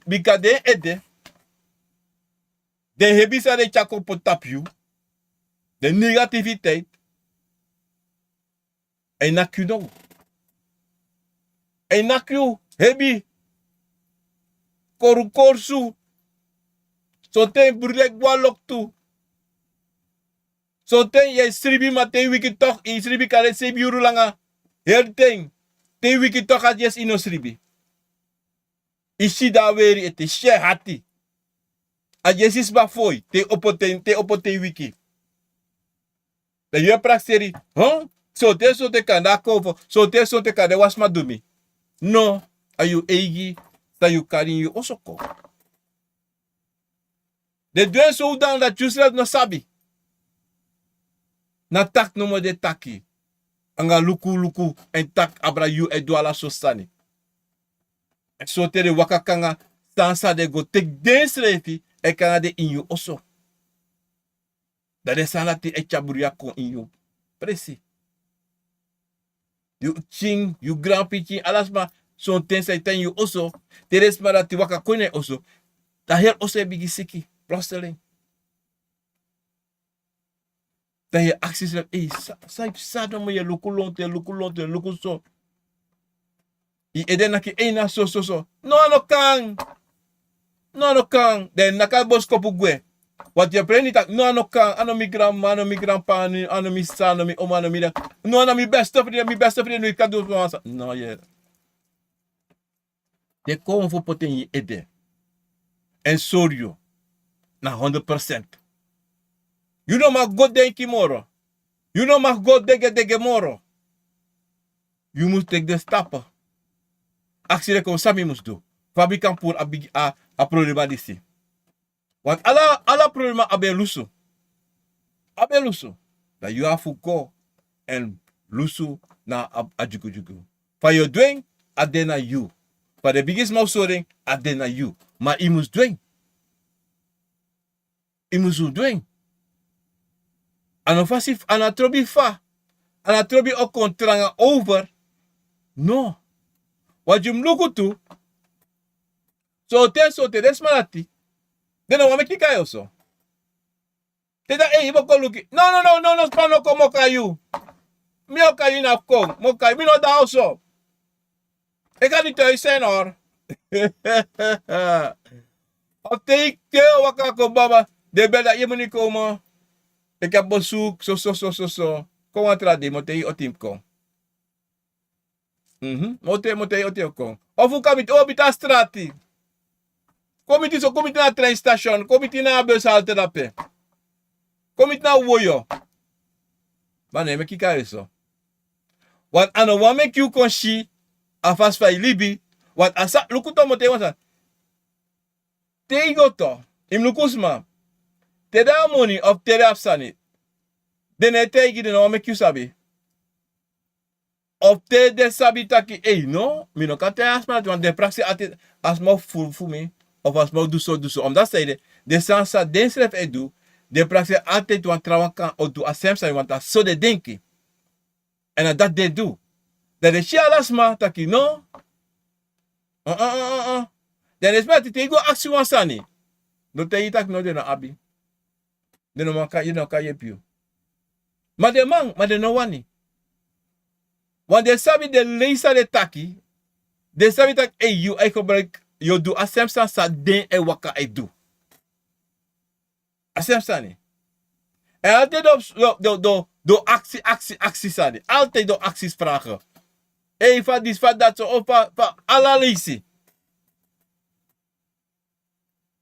bika den ede, den hebi san den tyari kon poti tapu yu, den negativiteit, a e naki yu now. A e naki yu hebi. Korkorsu. Sonten yu brudu e gwe na loktu. Sonten yu e sribi, ma te yu wiki tok' yu sribi, kande seibi yuru langa. Heri ten. Te yu wiki tok' a yesi yu no sribi. Yu si dan a weri ete, si a e hati. A yesi sma foi te yu opo, te yu wiki. Dan yu e prakseri, sonten sonten kande a kon fu, sonten sonten kande wan sma du mi. No, a yu eigi san yu kari ini yu oso kon. Den du en sowdati dati yusrefi no sabi. Na taki nomo den taki. Anga luku luku èn taki abra yu e du ala so sani. Èn so te den waka kon anga sani san den go teki densrefi e kon anga den ini yu oso. Dan den sani dati e tyari bruya kon ini yu presi. Yu pikin, yu granpikin, ala sma, sonten san e tan ini yu oso, te den sma dati waka kon ini a oso, dan heri oso e bigin siki plotseling. Dan yu e aksi yusrefi, ei, san e psa nomo? Yu e luku lontu, yu e luku lontu, yu e luku so. Yu ede naki, ei, na so so so. No, a no kan. No, a no kan. Dan yu naki a boskopu gwe. Wantu yu e preni taki, no, a no kan. A no mi granma, a no mi granpa, a no mi sisa, a no mi oma, a no mi dati. No, a no mi beste frindi, mi beste frindi, no, yu kan du wan sani. No, yu e Den kon fu poti en ini yu ede. Èn sori yu na hondro prosent. Yu no man go denki moro. Yu no man go degedege moro. Yu mus teki den stapu. Aksi den kon san mi mus du. Fa mi kan puru a bigi a problema disi. Want ala, ala problema abi en lusu. Abi en lusu. Dan yu abi fu go èn lusu na a, a dyugudyugu. Fa yu o du en, a de na yu. Fa den bigisma o sori en, a de na yu. Ma yu mus du en. Yu mus du en. A no fasi, a no trobi fa. A no trobi o kon tranga over. No. Want yu mus luku tu. Sonten, sonten den sma dati, den no wani meki yu kon na yu oso. Te dan, ei, yu bo kon luku. No, no, no, no, no, sma no kon, mi o kai yu. Mi o kai yu, na kon, mi o kai yu, mi no de na oso. Eke a di toi senor. Of te yu te waka kon baba, den bel dati, yu e moni kon mo. Eke a bo suku, so, so, so, so, so. Kon wan tra dei, mi o teki yu oti mi kon. Mhm. Mote, mote, ote kon. Ofu kan miti, o miti a strati. Kon miti so, kon miti na a trein station, kon miti na a bus halte dape. Kon miti na woyo. Ma no e meki kari so. Want a no wani meki yu kon si a fasi fa yu libi. Want a sa, luku to mote wan sani. Te yu go to, yu mus luku sma. Te den abi moni of te den abi sani. Den no e taigi, den no wani meki yu sabi. Of te den sabi taki, ei, no, mi no kan taigi a sma dati, want den prakseri altijd a sma o furu fu mi, of a sma o du so, du so. Omdat san ede, den sani san densrefi e du, den prakseri altijd wan trawan kan o du a sem sani, want a so den denki. Èn na dati den du. Dan den si ala sma taki no. Uh, uh, uh, uh, uh. Dan den sma taki te yu go aksi wan sani. Den o taigi yu taki no, den no abi. Den no man kan, yu no kan yepi yu. Ma den man, ma den no wani. Want den sabi den leisi san den taki. Den sabi taki, ei, yu e gebruik, yu o du a sem sani san den e waka e du. A sem sani. Èn altijd den o, den o, den o, den o aksi, aksi, aksi sani. Altijd den o aksi vragen. Ei, fa disi, fa dati so, of fa, fa ala leisi.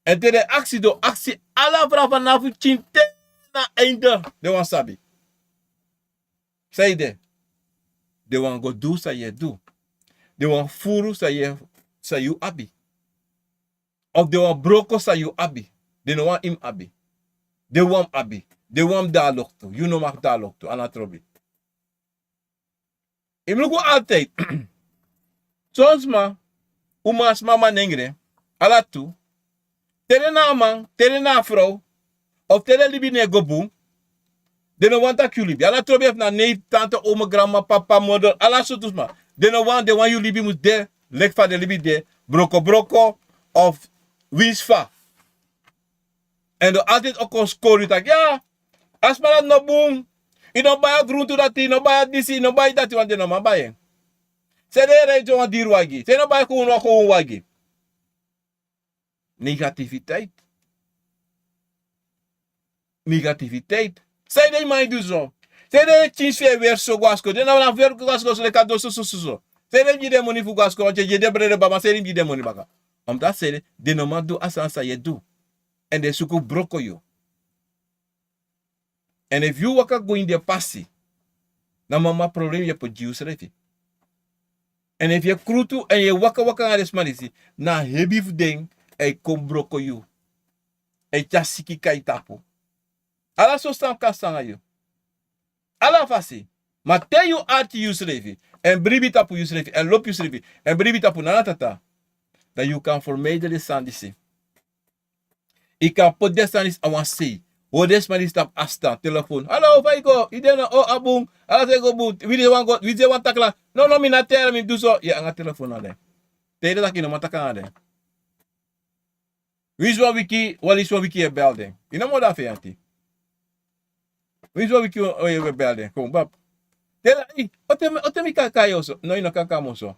Èn te den aksi, den o aksi ala vraag, fanafu pikin te na einde, den wani sabi. San ede? Den wani go du san yu e du. Den wani furu san yu, san yu abi. Of den wani broko san yu abi. Den no wani yu mus abi. Den wani mus abi. Den wani mus de a loktu. Yu no mag de a loktu. A no trobi. Yu mus luku altijd. Son sma, umasma, manengre, ala tu. Te den na a man, te den na a frow, of te den libi no e go bun, den no wani taki yu libi. Ala trobi, efu na neef, tante, oma, granma, papa, moder, ala sortu sma. Den no wani, den wani yu libi mus de leki fa den libi de, brokobroko, of winsi fa. Èn den o altijd o kon skori yu taki, ya, a sma dati no bun. Yu no bai a gruntu dati, yu no bai a disi, yu no bai dati, want den no man bai en. San ede, yu e ride so wan diri wagi? San yu no bai kon wan, kon wan wagi? Negativiteit. Negativiteit. San ede yu man e du so? San ede yu pikin fu yu e weri so go a skol? Den no man weri go a skol so, den kan du so, so, so, so. San ede yu mus gi den moni fu go a skol? Want yu e gi den brede baba, san ede yu mus gi den moni baka? Omdat san ede, den no man du a sani san yu e du. Èn den suku broko yu. Èn efu yu waka go ini den pasi, na mama problem yu e poti gi yusrefi. Èn efu yu e krutu èn yu e waka waka nanga den sma disi, na hebi fu den e kon broko yu, e tyari siki kon na yu tapu. Ala so sani kan sanga yu. Ala fasi. Ma te yu arki yusrefi, èn bribi tapu yusrefi, èn lobi yusrefi, èn bribi tapu Nana Tata, dan yu kan fermijden den sani disi. Yu kan poti den sani disi a wan sei. Hori den sma disi tapu afstand, telefon. Hallo, fa yu go? Yu de no? O, a bun. Ala sani e go bun. Winsi den wani go, winsi den wani taki nanga, no, no, mi no e tyari, mi du so. Yu e nanga telefon nanga den. Te yu de taki yu no man taki nanga den. Winsi wan wiki, wan leisi wan wiki yu e bel den. Yu no man de a feyanti. Winsi wan wiki yu e bel den. Kon bab. Te den e taki, o ten mi, o ten mi kan kon na yu oso? No, yu no kan kon na mi oso.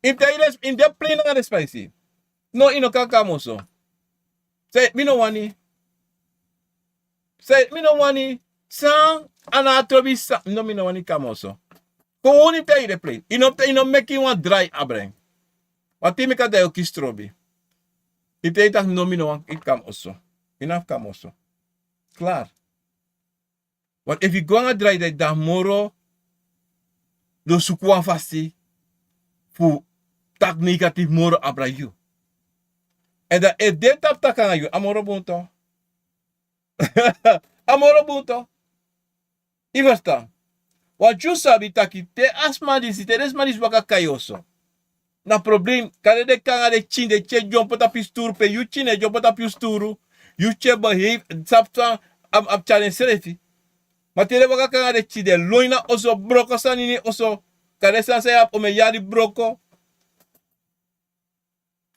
Efu den e, efu den e plei nanga den sma disi. No, yu no kan kon na mi oso. San ede, mi no wani. San ede, mi no wani. San, a no trobi san. No, mi no wani kon na mi oso. Kon, unu, efu den e plei. Yu no, yu no meki wan drai abra en. Wan ten mi kan, dan yu o kisi trobi. Efu den e taki no, mi no wani kon na mi oso. Yu no abi kon na mi oso. Klaar. Want efu yu go nanga drai, dan yu de moro, den o suku wan fasi fu taki negatief moro abra yu. Èn dan efu den tapu taki nanga yu, a moro bun tu. A moro bun tu. Yu ferstan? Want yu sabi taki te a sma disi, te den sma disi waka kon na yu oso, na problem. Kande den kon nanga den pikin, den pikin e dyompo tapu yu sturu, pe yu pikin e dyompo tapu yu sturu, yu pikin e behave, sabi san a, a mus tyari ensrefi. Ma te den waka kon nanga den pikin, den lon yu na oso, broko sani ini oso, kande sani san yu abi omen yari broko.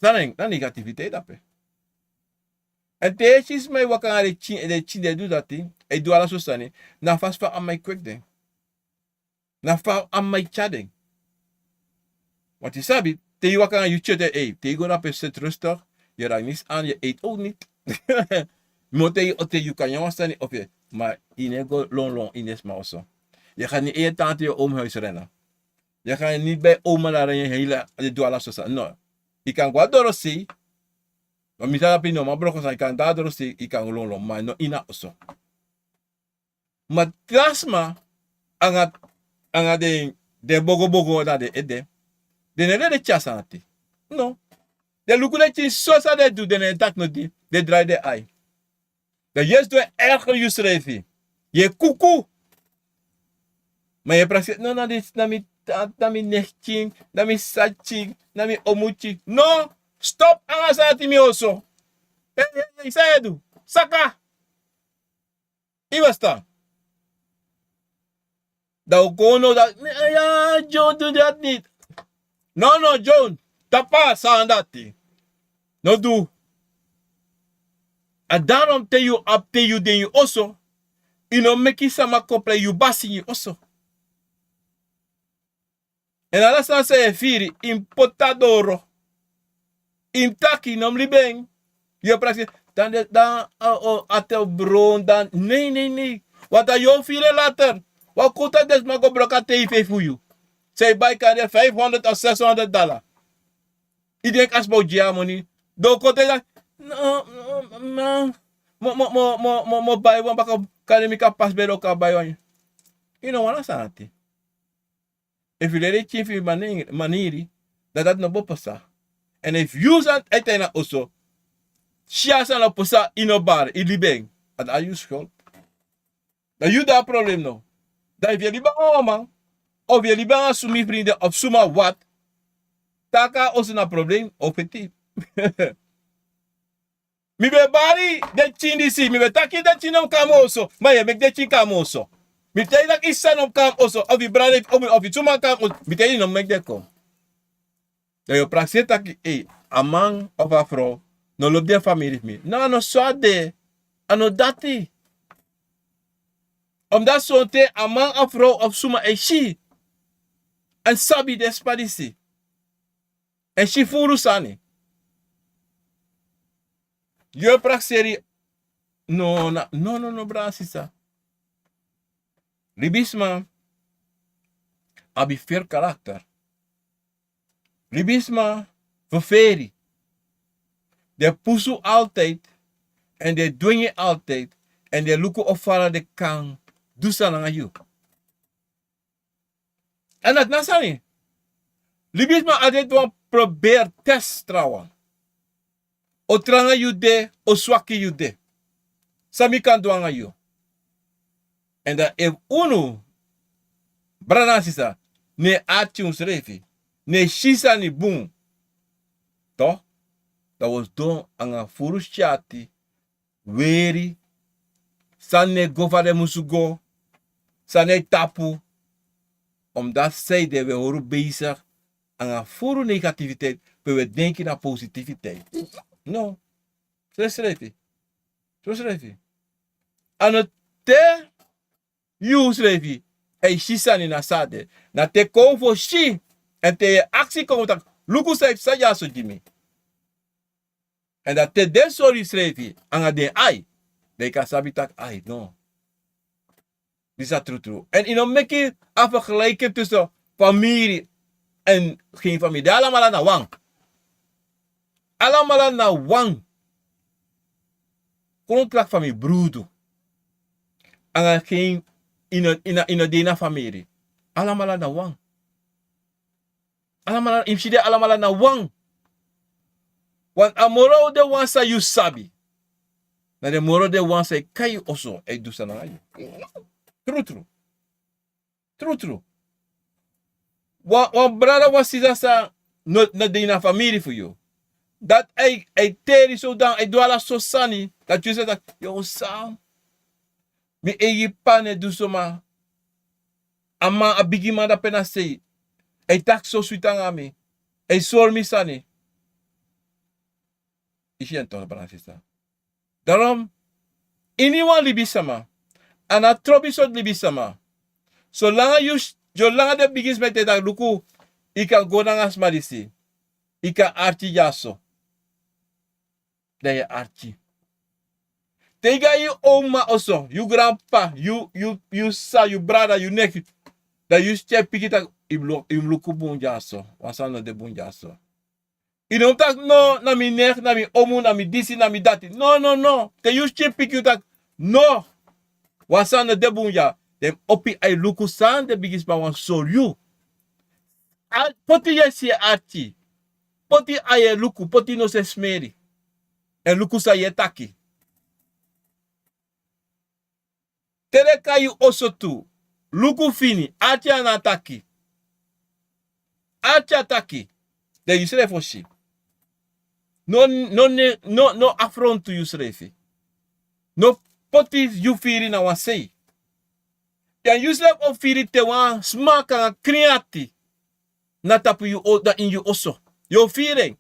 San na en, na negativiteit dape. Èn te yu e si sma e waka nanga den pikin, den pikin e du dati, e du ala sortu sani, na a fasi fa a man e kweki den. Na fa a man e tyari den. Want yu sabi, te yu waka nanga yu pikin, te, ei, te yu go na pe, zit rustig, yu raakt niks aan, yu eet ook niet. Mo te yu, te yu kan nyan wan sani of yu, ma yu no e go lon lon ini den sma oso. Yu gaat niet in je tante, je oom huis rennen. Yu kan niti bai oma na ren yu hei la de du ala sosa no. Yu kan go a dorosei. Ma mi sabi no man broko san yu kan go a dorosei yu kan go lonlon ma no ini a oso. Ma tra sma anga den bogobogo na den ede. Den no e leli tyari sani ati. No. Den luku den pikin sosa den du den no e taki noti. Den drai den ai. Dan yu e sidon e erger yusrefi. Yu e kuku. Ma yu e prakseri no na mi tata na mi negi pikin na mi sisa pikin na mi omu pikin no. Stop anga sani ati mi oso. San yu e du? Saka. Yu e ferstan? Dan un kon no dati mi a ya. John du dati niti. No no john. Tapu a sani dati. No du. A darom te yu abi te yu de ini yu oso. Yu no meki sama kon prei yu basi ini yu oso. Èn ala sani san yu e firi yu mus poti a doro. Yu mus taki yu no mus libi en. Yu e prakseri dan a te o bron dan nei nei nei. Wanta yu o firi en later. Wan kowtu a den sma go broko a tei fei fu yu. San yu bai kande faifi hondro of sesi hondro dala. Yu denki a sma o gi yu a moni. Dan o kon tei dati. Mi o bai wan baka. Kande mi kan pasi bere o kan bai wan. Yu no wani a sani ati. Efu yu leli yu pikin fu yu maniri dan dati no bo pasa. Èn efu yu san e tan ini a oso si a sani o pasa yu no bari yu libi en. A de a yu skol. Dan yu de a problem no. Dan efu yu e libi anga wan man of yu e libi anga sumi frinde of suma wat taki a oso na problem o feti. Mi ben bari den pikin disi mi ben taki den pikin no mus kon na mi oso. Ma yu e meki den pikin kon na mi oso. Mi taigi tak' yu sisa no mus kon na mi oso of yu brada efu omi of yu tu man kon na mi oso mi taigi yu no mus meki den kon. Dan yu o prakseri tak' a man of a frow no lobi den famiri fu mi no a no so a de. A no dati. Omdati sonten a man a frow of suma e si èn sabi den sma disi. Èn si furu sani. Yu e prakseri no na no no no brada sisa. Libisma abi feri karakter. Libisma feferi. Den pusu altijdi èn den dwengi altijdi èn den luku ofara den kan du sani nanga yu. Èn dati na sani. Libisma a de tu wan proberi test trawan. O tranga yu de o swaki yu de. San mi kan du anga yu. Èn dan efu unu brada na sisa no e arki unsrefi no e si sani bun. To dan wi o sidon anga furu syati weri. Sani no e go fa den musu go. Sani no e tapu. Omdati san ede wi e hori un beisigi anga furu negativiteit pe wi e denki na positiviteit. No. Srefsrefi. Srefsrefi. A no te yu srefi e si sani na san a de. Na te kon fu o si èn te yu e aksi kon fu taki luku san yu psa dyaso gi mi. Èn dan te den sori yusrefi anga den ai dan yu kan sabi tak' ai no. Disi a trutru èn yu no meki a fergeliken tusu famiri èn gen famiri den alamala na wan. Alamala na wan. Kon taki famiri brudu anga gen yu no de ini a famiri. Alamala na wan. Alamala yu mus si den alamala na wan. Wan a moro den wan san yu sabi na den moro den wan san e kai yu oso e du sani nanga yu. Trutru. Trutru. Wan brada wan sisa san no de ini a famiri fu yu dati a e teri sodan a e du ala so sani dati yu e seri taki yu o san mi eigi p'pa no e du so ma. A man a bigi man dape na sei a e taki so switi nanga mi a e sori mi sani. Yu si en tori brada sisa. Darom iniwan libisama a na trobi sortu libisama. Solanga yu solanga den bigi sma e teki dati luku yu kan go nanga sma disi yu kan arki dyaso. Dan yu e arki te yu go na yu owma oso yu granp'pa yu sisa yu brada yu neki dan yu si tyai piki taki yu mus luku bun dyaso, wan sani no de bun dyaso. Yu no mus taki no, na mi nek, na mi omu, na mi disi, na mi dati. No, no, no. Te yu skin piki yu taki no, wan sani no de bun dya. Den mus opi ai luku san den bigisma wani sori yu. Poti yesi e arki. Poti ai e luku, poti noso e smeri. Èn luku san yu e taki. Te den kai yu oso tu, luku fini, arki a na taki. Arki a taki. Den yusrefi o si. No, no, no, no afrontu yusrefi. No poti yu firi na wan sei. Èn yusrefi o firi te wan sma kon nanga krin ati na tapu yu, na ini yu oso. Yu o firi en.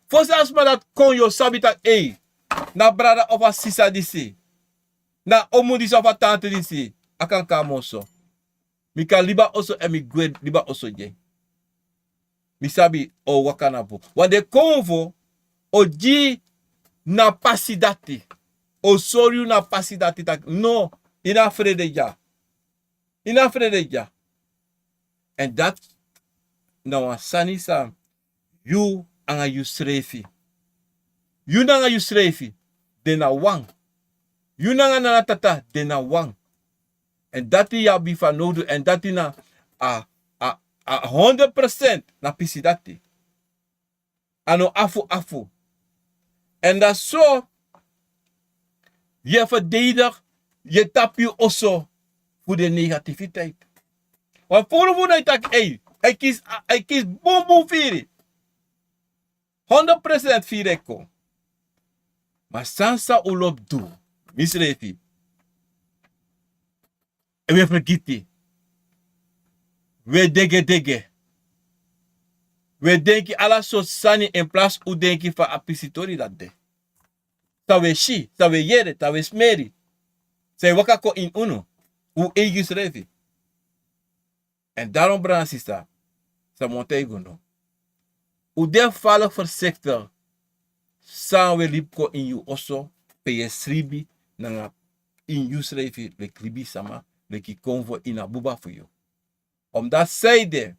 Fosi a sma dati kon yu o sabi taki ei, na brada of a sisa disi, na omu disi of a tante disi, a kan kon na mi oso. Mi kan libi a oso èn mi gwe libi a oso gi en. Mi sabi o waka na bun. Wan de konfo o gi na pasi dati. O sori yu na pasi dati taki no, yu na frede dya. Yu na frede dya. Èn dati na wan sani san yu nanga yusrefi. Yu nanga yusrefi de na wan. Yu nanga nana tata de na wan. Èn dati yu abi fanowdu èn dati na a, a, a honderd procent na pisi dati. A no afu afu. Èn dati so yu e verdedig, yu e tapu yu oso fu den negativiteit. Wan furu fu no e taki ei, a e kisi, a e kisi bunbun firi. Honderd procent firi e kon. Ma san san un lobi du, misrefi. Wi e fergiti. Wi e degedege. Wi e denki ala sortu sani in plasi un denki fa a pisitori dati de. San wi e si, san wi e yere, san wi e smeri. San e waka kon ini unu. Un eigi srefi. Èn daron brada sisa, san mi o taigi unu. Un de fala fersektel. San wi e libi kon ini yu oso, pe yu e sribi, nanga ini yu srefi leki libisama, leki konfo ini a buba fu yu. Omdati san ede,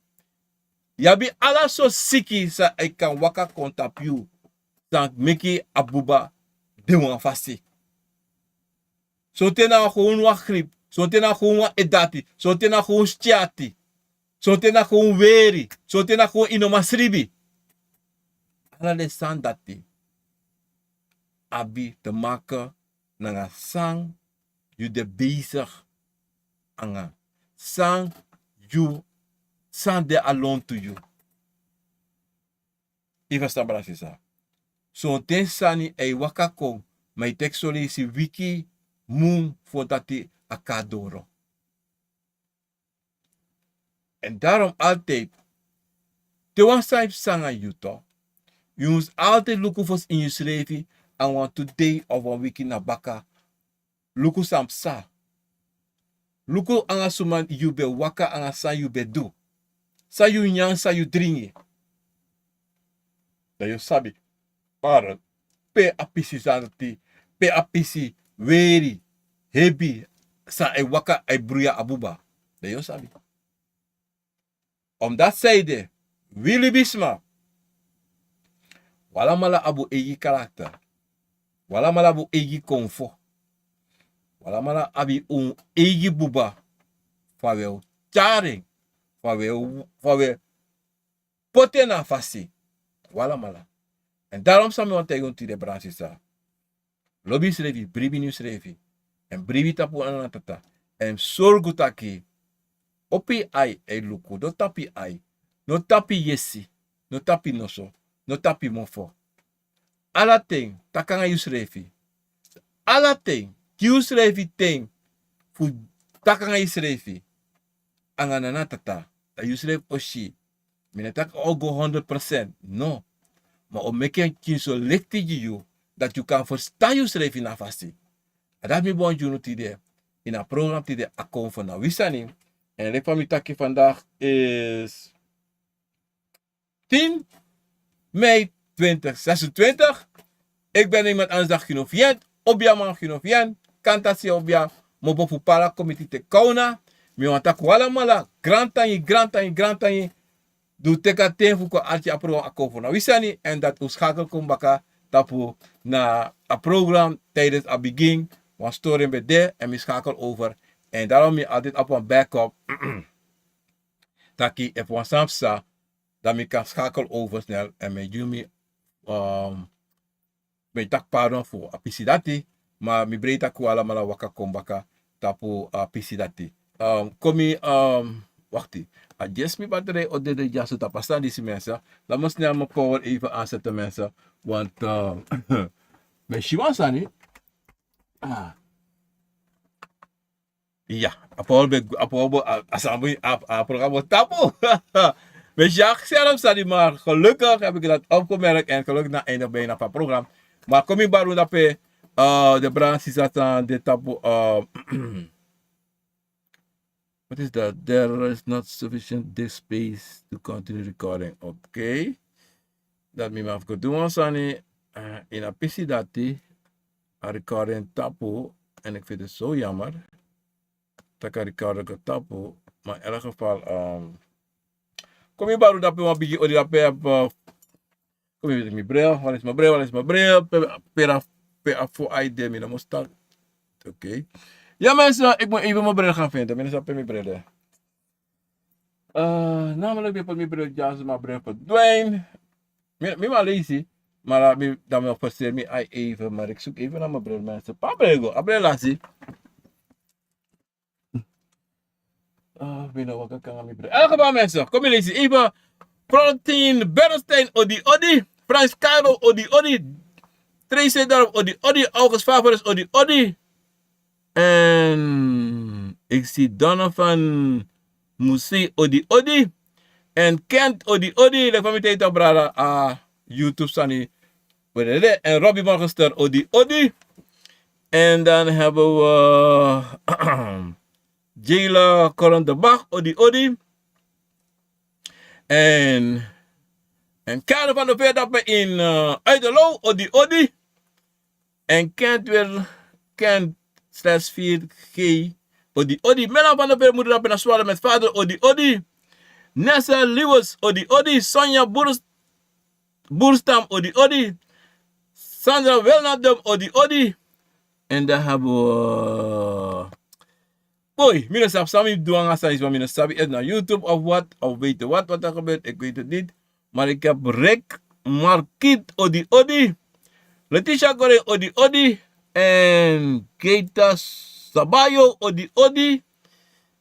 yu abi ala sortu siki san e kan waka kon tapu yu, san meki a buba de wan fasi. Sonten na wan gewon wan griep, sonten na wan gewon wan edati, sonten na wan gewon skin ati, sonten na wan gewon weri, sonten na wan gewon yu no man sribi. Ala den sani dati abi te make nanga san yu de bezig nanga, san yu, san de a lontu yu. Yu ferstan brada sisa. Sonten sani e waka kon, ma yu teki son leisi wiki, mun, fu dati a kon na doro. Èn daron altijdi, te wan sani psa nanga yu, yu mus altijdi luku fosi ini yusrefi, a wantu dei of wan wiki na baka. Luku san psa. Luku nanga suma yu ben waka, nanga san yu ben du. San yu nyan, san yu dringi. Dan yu o sabi pe a pisi sani dati, pe a pisi weri, hebi, san e waka e bruya a buba. Dan yu o sabi. Omdati san ede, wi libisma, wi alamala abi un eigi karakter. Wi alamala abi un eigi konfo. Wi alamala abi un eigi buba. Fa wi o tyari en, fa wi e, fa wi e poti en na a fasi. Wi alamala. Èn daron san mi wani taigi unu tide brada sisa. Lobi yusrefi, bribi ini yusrefi. Èn bribi tapu wan nana tata. Èn sorgu taki, opo yu ai, e luku, no tapu yu ai. No tapu yu yesi, no tapu yu noso, no tapu yu mofo. Ala ten, taki nanga yusrefi. Ala ten, gi yusrefi ten fu taki nanga yusrefi. Nanga nana tata, dan yusrefi o si. Mi no e taki a o go honderd procent, no. Ma a o meki en pikinso lekti gi yu, dati yu kan ferstan yusrefi na a fasi. A dati mi bo wani gi unu tide, ini a program tide, a kon fu na wi sani. Èn leki fa mi taki, vandaag is tien mei twintig zesentwintig. Ik ben niemand anders dan Gino Vient, Obiaman Gino Vient, Kantasi Obia, Mobo fu Para Committee te Kauna. Mi wani taki un alamala grantangi, grantangi, grantangi. Di un teki a ten fu kon arki a program Akomfo na wi sani, èn dati un skakel kon baka tapu na a program. Tijdens a bigin wan story ben de èn mi skakel over. Èn daarom mi altijd abi wan backup taki efu wan sani psa, dan mi kan skakel over snel èn mi e gi unu mi, um, mi e taki pardon fu a pisi dati. Ma mi breiti taki un alamala waka kon baka tapu a pisi dati. Um, kon mi, um, wakti. A dyesi mi batterij o dede dyaso tapu a sani disi, mensen. Dan mi o snel mi power even aanzetten, mensen. Want, um, mi e si wan sani. Ah. Ya, a power ben, a power ben, a, a sani ben, a, a program ben tapu. Mi e si a kseri sani, maar gelukkig heb ik dat opgemerkt en gelukkig na einde bijna van program. Maar kon mi bari unu dape, uh, de brada sisa san de tapu, uh, what is that? There is not sufficient disk space to continue recording. Oké. Dati mi man fu go du wan sani, uh, ini a pisi dati, a recording tapu, en ik vind het zo jammer. Taki a recording go tapu, maar in elk geval, um, kon mi bari unu dape wan bigi odi dape, uh, kon mi, mi bril, waar is mijn bril, waar is mijn bril? Pe, pe, pe a fu a ede mi no mus taki. Oké. Ya, mensen, ik moet even mijn bril gaan vinden. Mi no sabi pe mi bril de. Uh, namelijk, mi poti mi bril dyaso, ma bril verdwijn. Mi, mi man leisi. Maar, uh, mi, dan mi o forceer mi ai even, maar ik zoek even naar mijn bril, mensen. Pe a bril go, a bril lasi. Ah, mi no waka kon nanga mi bril. In elk geval, mensen, kon mi leisi. Even Florentine Bernstein, odi odi. Frans Caro, odi odi. Tracy Dorf, odi odi. August Favorus, odi odi. En ik zie Donovan Musi, odi odi. En Kent, odi odi. Leki fa mi taigi yu, brada, a YouTube sani. En Robbie Morgenster, odi odi. En dan hebben we Jela Koron de Bach, odi odi. En, en Karen van der Veer dape in, uh, Uiterloo, odi odi. En Kent weer, Kent zes vier G, odi odi. Mela van der Veer, moeder dape na Zwaluw met vader, odi odi. Nessa Lewis, odi odi. Sonja Boers-, Boerstam, odi odi. Sandra Wilnadum, odi odi. En dan hebben we, boy, mi no sabi san mi du nanga a sani disi, mi no sabi efu na YouTube of wat, of weet wat, wat er gebeurt, ik weet het niet. Maar ik heb Rick Marquiet, odi odi. Letitia Goring, odi odi. En Keita Sabayo, odi odi.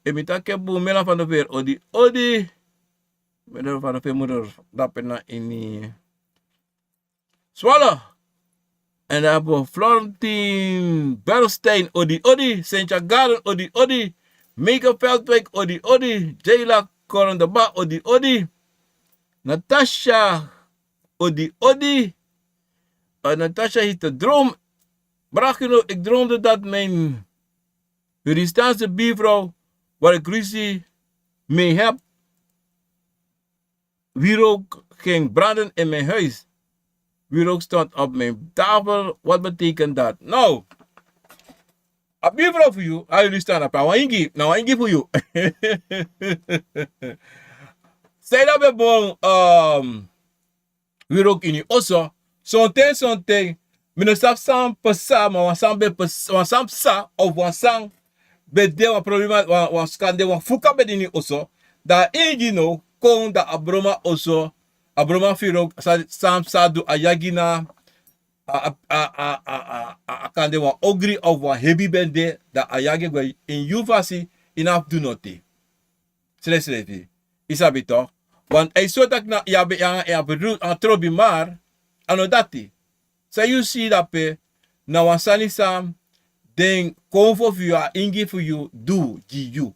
En mi taki bun, Mela van der Veer, odi odi. Mela van der Veer, moeder dape na ini Zwaluw. En dan hebben we Florentine Bernstein, odi odi. Cynthia Garden, odi odi. Meike Veldwijk, odi odi. Jayla Korondeba, odi odi. Natasha, odi odi. Eh, Natasha heeft een droom. Brachino, ik droomde dat mijn Huristaanse buurvrouw, waar ik ruzie mee heb, wierook ging branden in mijn huis. Wierook stond op mijn tafel. Wat betekent dat? Nou, a buurvrouw fu yu, a Huristaanse, na wan ingi, na wan ingi fu yu. Zij dat ben bon, ehm, wierook ini oso. Sonten, sonten, mi no sabi san pasa, ma wan sani ben pasa, wan sani pasa, of wan sani ben de, wan problema, wan, wan sani de, wan fuka ben de ini oso. Dan a ingi no kon, dan a broma oso, a broma fu wierook, san, san, san a du, a yagi na a, a, a, a kande wan ogri of wan hebi ben de, dan a yagi gwe. Ini yu fasi, yu no abi fu du noti. Srefsrefi. Yu sabi toch? Want a e sori taki na yu abi, yu abi, yu abi trobi, maar a no dati. San yu si dape, na wan sani san den konfo fu yu, a ingi fu yu du gi yu.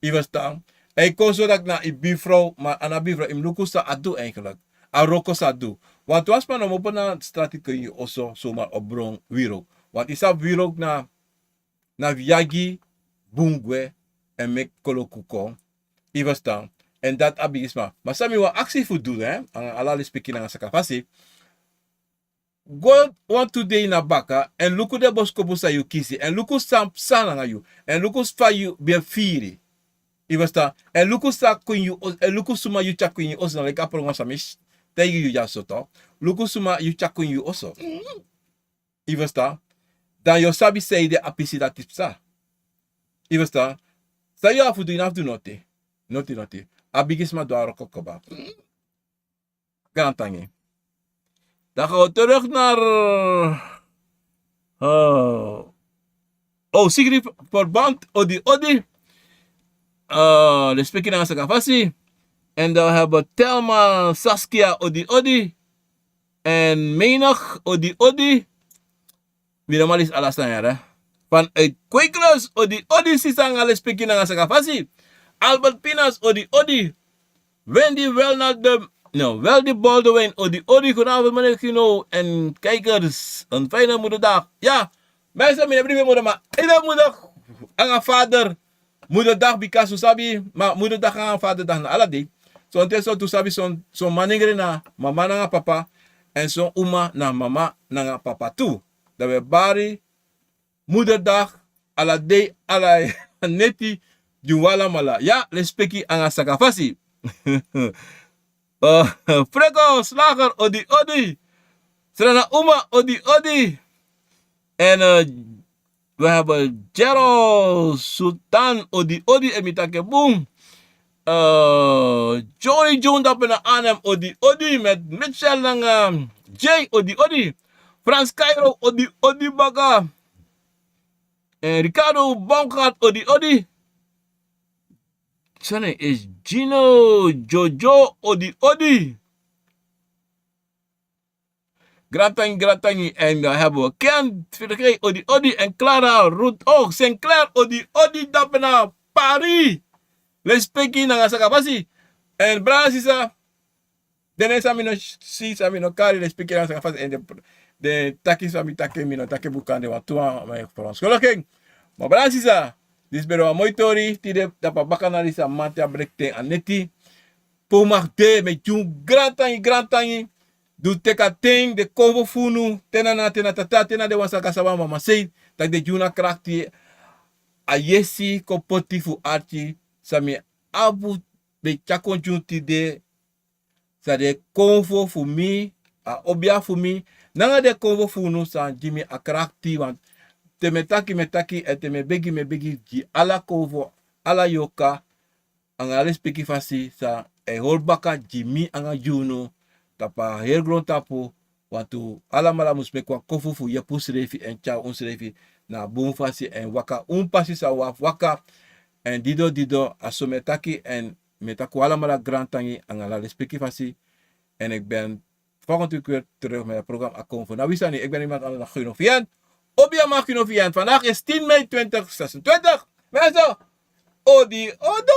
Yu verstaan? A e kon sori taki na yu buurvrouw, maar a no buurvrouw, yu mus luku san a du eigenlijk. A wroko san a du. Want wan sma no mu opo na strati kon ini yu oso, zomaar, o brong wierook. Want yu sabi wierook na na fu yagi bun gwe, èn meki koloku kon. Yu verstaan? Èn dati a bigisma. Ma san mi wani aksi fu du, hè, nanga ala respeki nanga sakafasi. Go wantu dei na baka, èn luku den boskopu san yu kisi, èn luku san psa nanga yu, èn luku fa yu ben firi. Yu ferstan? En luku san kon yu, en luku suma yu tyari kon yu oso, na leki a program san mi taigi yu dyaso tu. Luku suma yu tyari kon yu oso. Yu ferstan? Dan yu o sabi san ede a pisi dati psa. Yu ferstan? San yu abi fu du, yu no abi fu du noti. Noti, noti. A bigisma du a wroko kaba. Grantangi. Dan gaan we terug naar, eh, oh, Sigrid Verband, odi odi. Eh, lespeki nanga saka fasi. En dan we hebben Thelma Saskia, odi odi. En Menig, odi odi. Mi no man lisi ala sani ya. Vanuit Kweeklus, odi odi, sisa nanga lespeki nanga saka fasi. Albert Pinas, odi odi. Wendy Welnaldum, no, Weldy Baldwin, odi odi. Goedenavond meneer Gino en kijkers. Een fijne moederdag. Ya, mensen, mi no bribi moeder, ma ede moeder nanga vader. Moederdag, bika un sabi, ma moederdag nanga vaderdag na ala dei. Sonten sortu, un sabi, son, son manengre na mama nanga papa. En son uma na mama nanga papa tu. Dan we bari moederdag ala dei, ala neti, gi un alamala. Ya, lespeki nanga saka fasi. Eh, Frego Slager, odi odi. Srana Uma, odi odi. En, eh, we hebben Jero Sultan, odi odi, en mi taki en bun. Eh, Johnny John dape na Arnhem, odi odi, met Mitchell nanga Jay, odi odi. Frans Cairo, odi odi baka. En Ricardo Baumgart, odi odi. Sani is Gino Jojo, odi odi. Grantangi, grantangi. En dan hebben we Ken Vergey, odi odi. En Clara Ruth, oh, Sinclair, odi odi, dape na Paris. Lespeki nanga saka fasi. En brada, sisa, den nen san mi no si, san mi no kari, lespeki nanga saka fasi. En den, den taki san mi taki, mi no taki bun kande wantu wan, ma yu e verontschuldiging. Ma brada, sisa, disi ben de wan moi tori, tide tapu a bakana disi a mamanten, a brekten, a neti. Pe un mag de, mi e gi un grantangi, grantangi. Di un teki a ten, den konfo fu unu, te na, na, te na tata, te na den wan san kasaba mama sei, taki den gi unu a krakti, a yesi kon poti fu arki, san mi abi fu ben tyari kon gi unu tide, san den konfo fu mi, a obia fu mi, nanga den konfo fu unu san gi mi a krakti, want te mi e taki, mi e taki, en te mi e begi, mi e begi gi ala konfo, ala yorka, anga lespeki fasi san e hori baka gi mi anga gi unu, tapu a heri grontapu, wantu alamala mus meki wan konfo fu yepi unsrefi en tyari unsrefi na a bun fasi en waka un pasi san un abi fu waka. En dido dido, a so mi e taki, en mi e taki un alamala grantangi anga ala lespeki fasi. En ik ben volgende week weer terug met het programma Akomfo. Na wi sani, ik ben iemand anders dan Guno Vian. Obia Mark Guno Vian. Vandaag is tien mei twintig zesentwintig. Mensen, odi, odo!